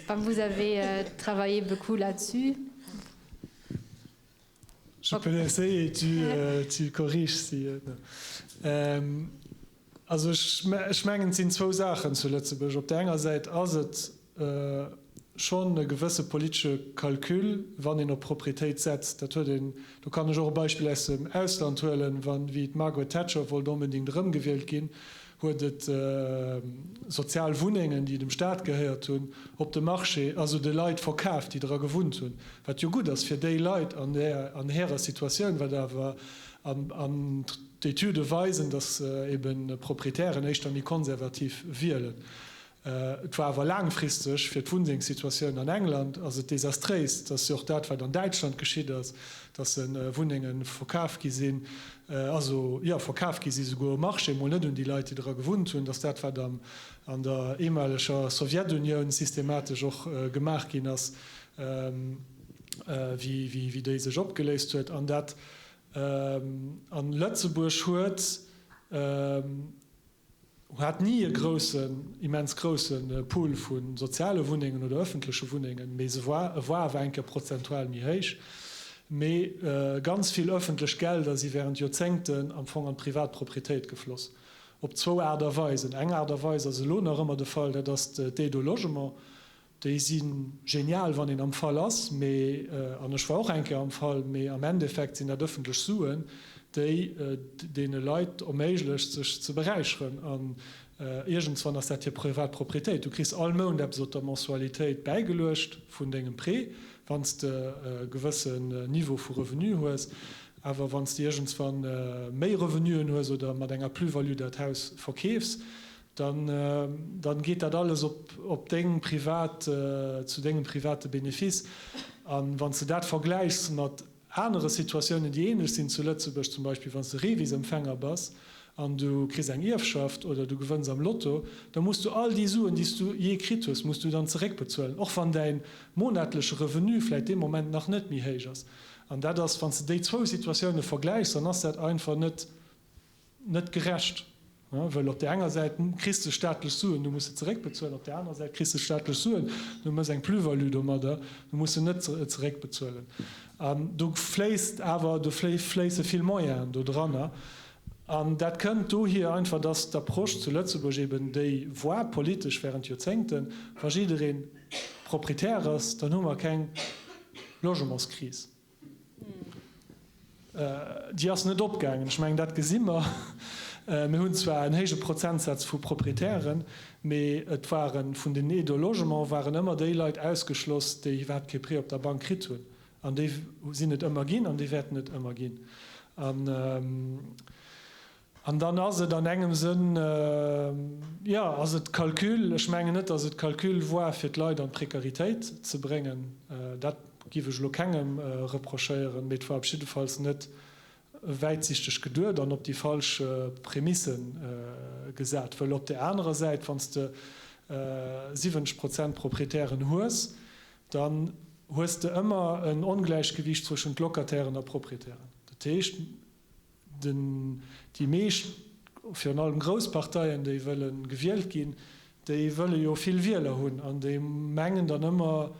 Comme vous avez euh, travaillé beaucoup là-dessus. Je peux l'essayer et tu, euh, tu corriges si. Euh, euh, also ech, ech mengen, et sinn zwou Saachen zu Lëtzebuerg. Op der enger Säit ass et äh, schonn e gewësse politesche Calcul, wann een op Proprietéit setzt. Dat huet een, do kann ech och e Beispill aus dem Ausland huelen, wann, wéi d'Margaret Thatcher wollt onbedéngt erëmgewielt ginn, huet et sozial Wunnengen, déi dem Staat gehéiert hunn, op de Marché, also de Leit verkaaft, déi dra gewunnt hunn, wat jo gutt ass fir déi Leit an där, an hirer Situatioun, wat awer, an, an d'Etüde weisen, datt eben Proprietären éischter méi konservativ wielen. Et war awer laangfristeg fir d'Wunnengssituatioun an England ass et desastréis. Et ass jo och dat, wat an Däitschland geschitt ass, datt Wunnenge verkaf gi sinn, also jo, verkaf gi si souguer um Marché, mol net un déi Leit, déi dra gewunnt hunn. Et ass dat, wat an der eemaleger Sowjetunioun systematesch och gemaach ginn ass, wéi déi sech opgeléist huet. An dat, an Lëtzebuerg huet, hat ni e groussen, immens grousse Pool vu soziale Wunnengen oder öffentleche Wunnengen, mee se war, e war awer eng Kéier prozentual méi héich. Mee ganz vill öffentlech Gelder si während Joerzéngten am Fong an d'privat Propriétéit gefloss, op zwou Aart a Weisen. Eng Aart a Weis ass elo nach ëmmer de Fall, dat ass d'Aide au logement. Déi si genial, wann een am Fall ass, mee, an ech war och eng Kéier am Fall, mee am Endeffekt sinn dat ëffentlech Suen, déi deene Leit erméiglecht, sech ze beräicheren. An iergendswann ass dat hir privat Proprietéit. Du kriss all Mount eppes op der Mensualitéit bäigeluecht vun dengem Prêt, wann s de e gewëssen Niveau vu Revenu hues. Awer wann s de iergendswann méi Revenuen hues oder mat enger Plus-value dat Haus verkeefs, dann dann geet dat alles op op deng privat, zu dengem private Benefice. A wann s de dat vergläichs mat anere Situatiounen, déi ähnlech sinn zu Lëtzebuerg, zum Beispill wann s de Revis-Empfänger bass an du kriss eng Ierfschaft oder du gewënns am Lotto, da muss du all déi Suen, déi s du jee kritt hues, muss du dann zeréckbezuelen, och wann däin monatleche Revenu vläicht dee Moment nach net méi héich ass. An dat ass, wann s de déi zwou Situatioune vergläichs, dann ass dat einfach net, net gerecht, wëll op där enger Säit kriss de staatlech Suen, du muss se zeréckbezuelen, op där anerer Säit kriss de staatlech Suen, du méchs eng Plus-value domadder, du muss se net zeréckbezuelen. An do fléisst awer, do fléisse vill Moyenen do dranner. An dat kënnt dohier einfach, dass d'Approche zu Lëtzebuerg eben déi war, politesch während Joerzéngten, wa jidderee Proprietär ass, dann hu mer keng Logementskris. Déi ass net opgaangen. Ech mengen, dat gesi mer. Mir hunn zwar en héije Prozentsaz vu Proprietären, mee et ware vun den Aides au logement waren ëmmer déi Leit ausgeschloss, déi iwwerhaapt kee Prêt op der Bank kritt hunn. An déi sinn et ëmmer ginn an déi wäerten et ëmmer ginn. An An dann ass et an engem Sënn, jo, ass et Calcul. Ech mengen net, datt et Calcul war, fir d'Leit an d'Prekaritéit ze bréngen. Dat giff ech elo kengem reprochéieren. Mee et war op jiddefalls net wäitsichteg geduet an op déi falsch Prämisse gesat. Wëll op där anerer Säit, wann s de 70 Prozent Proprietären hues, dann hues de ëmmer en Ongläichgewiicht zwëschent Locatairen a Proprietären. Dat heescht, Den, déi meescht, virun allem grouss Parteien, déi wëlle gewielt ginn, déi wëlle jo vill Wieler hunn an déi mengen dann ëmmer,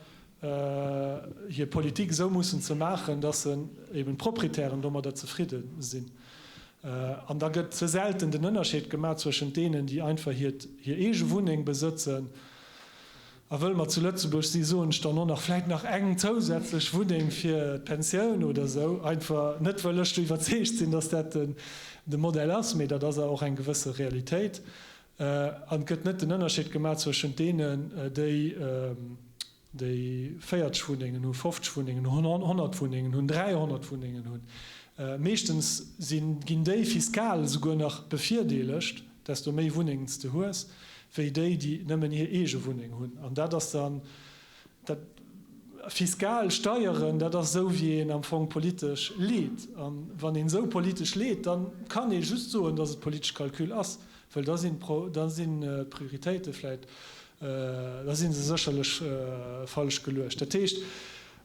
hir Politik esou mussen ze maachen, dass se eben d'Proprietären domadder zefridde sinn. An da gëtt ze selten den Ënnerscheed gemaach zwëschent deenen, déi einfach hiert, hir eege Wunneng besëtzen, A wëll mer zu Lëtzebuerg si soen ech dann och nach, vläit nach eng zousätzlech Wunneng fir d'Pensioun oder esou. Einfach net wëll ech do iwwerzeegt sinn, datt dat de Modell ass, mee dat ass och eng gewësse Realitéit. An et gëtt net den Ënnerscheed gemaach zwëschent deenen, déi déi 40 Wunnengen hunn, 50 Wunnengen hunn, 100 Wunnengen hunn, 300 Wunnengen hunn. Meeschtens sinn, ginn déi fiskal esouguer nach bevirdeelegt. desto méi Wunnengen s de hues, wéi déi, déi nëmmen hir eege Wunneng hunn. An dat ass dann dat fiskal Steieren, dat ass esou, wéi een am Fong politesch leet. A wann een esou politesch leet, da kann ee just soen, datt et politesch Calcul ass, wëll da sinn da sinn d'Prioritéite vläicht, da si se sécherlech falsch geluecht. Dat heescht,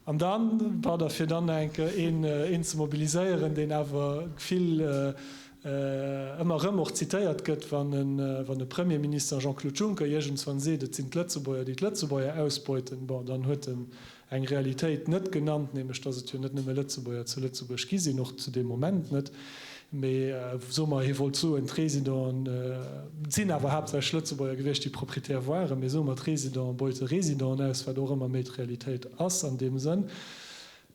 an dann, pardon, fir dann nach eng Kéier een ze mobiliséieren, deen awer vill. ëmmer erëm och zitéiert gëtt, wann e Premierminister Jean-Claude Juncker iergendswann seet, et sinn d'Lëtzebuerger, déi d'Lëtzebuerger ausbeuten, bon, dann huet en eng Realitéit net genannt, nämlech datt et jo net nëmme Lëtzebuerger zu Lëtzebuerg gi sinn, och zu deem Moment net, mee soe mer, hie wollt soen, d'Résidenten, et sinn awer haaptsächlech Lëtzebuerger gewiescht, déi Propriétaire waren, mee soe mer, d'Résidenten beute Résidenten aus, wat och ëmmer méi d'Realitéit ass an deem Sënn.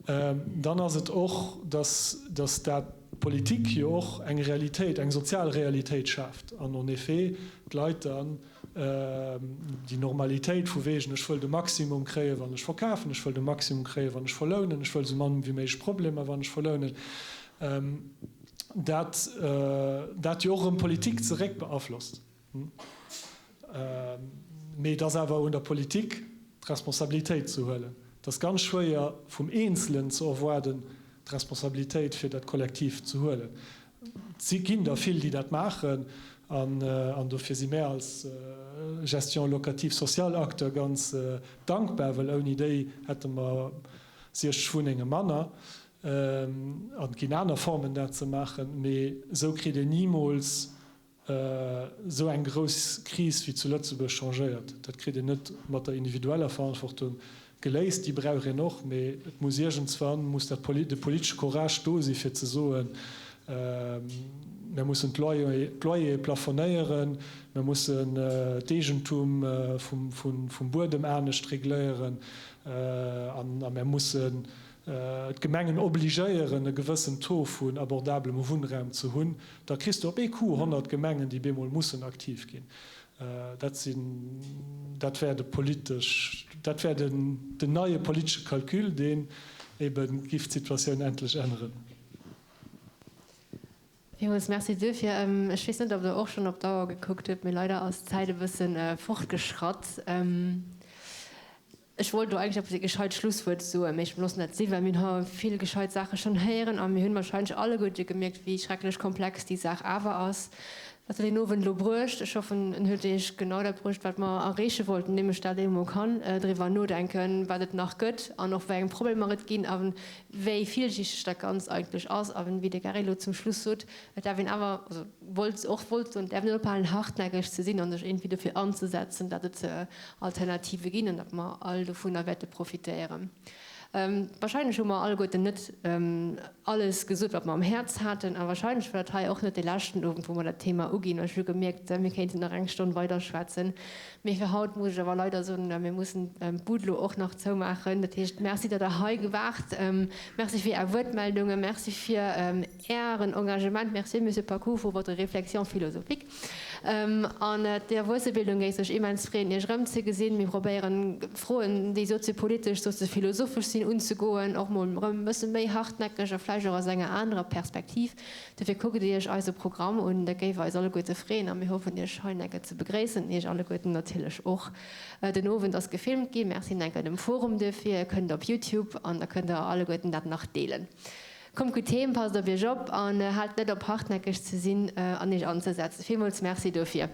Dann ass et och, dass dass dat d'Politik jo och eng Realitéit, eng sozial Realitéit schaaft an en effet d'Leit dann déi Normalitéit vu wegen, ech wëll de Maximum kréien, wann ech verkafen, ech wëll de Maximum kréien, wann ech verlounen, ech wëll esou mann wéi méiglech Problemer, wann ech verlounen, dat dat jo och erëm d'Politik zeréck beaflosst. Mee et ass awer un der Politik, d'Responsabilitéit ze huelen. Et ass ganz schwéier vum Eenzelen ze erwaarden, d'Responsabilitéit fir dat Kollektiv ze huelen. Et ginn der vill, déi dat maachen, an dofir si mär als Gestion locative sociale Acteur ganz dankbar, well ouni déi hätte mer 60 Wunnenge manner. An et ginn aner Formen, dat ze maachen, mee esou kritt een nimools Esou eng grouss Kris wéi zu Lëtzebuerg changéiert, dat kritt een net mat der individueller Verantwortung geléist, déi brauch een och, mee et muss iergendswann muss dat de politesche Courage do si fir ze soen, mir mussen d'Loyere plafonéieren, mir mussen d'Eegentum vum Buedem anescht regléieren a mir mussen d'Gemengen obligéieren, e gewëssen Taux vun abordabelem Wunnraum ze hunn, da kriss de op ee Coup 100 Gemengen, déi bemol mussen aktiv ginn. Dat sinn, dat wär de politesch, dat wär den, den neie politesche Calcul, deen ebe giff d'Situatioun endlech änneren. Villmools Merci duerfir. Ech weess net, ob Der och schonn op d'Auer gekuckt hutt, mee leider ass d'Zäit e bësse fortgeschratt. Ech wollt elo eigentlech eppes e gescheit Schlusswuert soen, mee ech loossen dat sinn, well mir hunn hei vill gescheit Saache schonn héieren a mir hunn wahrscheinlech alleguerte gemierkt, wéi schrecklech komplex déi Saach awer ass. Wat huet deen Owend elo bruecht? Ech hoffen, en huet Iech genau dat bruecht, wat mer erreeche wollten, nämlech dat ee mol kann driwwer nodenken, wat et nach gëtt an och wéi eng Problemer et ginn a wéi villschichteg dat Ganzt eigentlech ass. A wéi de Gary elo zum Schluss sot, et däerf een awer, also wollt och wollt soen, et däerf net ophalen hartnäckeg ze sinn a sech iergendwéi dofir anzesetzen, datt et Alternative ginn an datt mer all dovunner wäerte profitéieren. Wahrscheinlech hu mer alleguerten net alles gesot, wat mer am Häerz haten a wahrscheinlech war dat hei och net dee leschten Owend, wou mer dat Thema uginn. Ech hu gemierkt, mir kéinten nach eng Stonn weiderschwätzen, mee fir haut muss ech awer leider soen, mir mussen d'Bud elo och nach zoumaachen. Dat heescht, Merci, datt Der hei waart. Merci fir Är Wuertmeldungen. Merci fir Ären Engagement. Merci, Monsieur Paccoud, pour votre réflexion philosophique. An d'Erwuessebildung géif sech immens freeën, Iech erëmzegesinn. Mir probéieren, Froen, déi soziopolitesch, soziophilosophesch sinn, unzegoen, och mol erëm e bësse méi hartnäckeg a vläicht och aus enger anerer Perspektiv. Dofir kuckt Iech eise Programm un, dat géif eis alleguerte freeën a mir hoffen, Iech hei enker ze begréissen, Iech alleguerten natierlech och. Den Owend ass gefilmt ginn. Merci enker dem Forum duerfir. Ihr kënnt op Youtube an da kënnt Der alleguerten dat nach deelen. Kommt gutt heem, passt op iech op an haalt net op hartnäckeg ze sinn an iech anzesetzen. Villmools Merci dofir.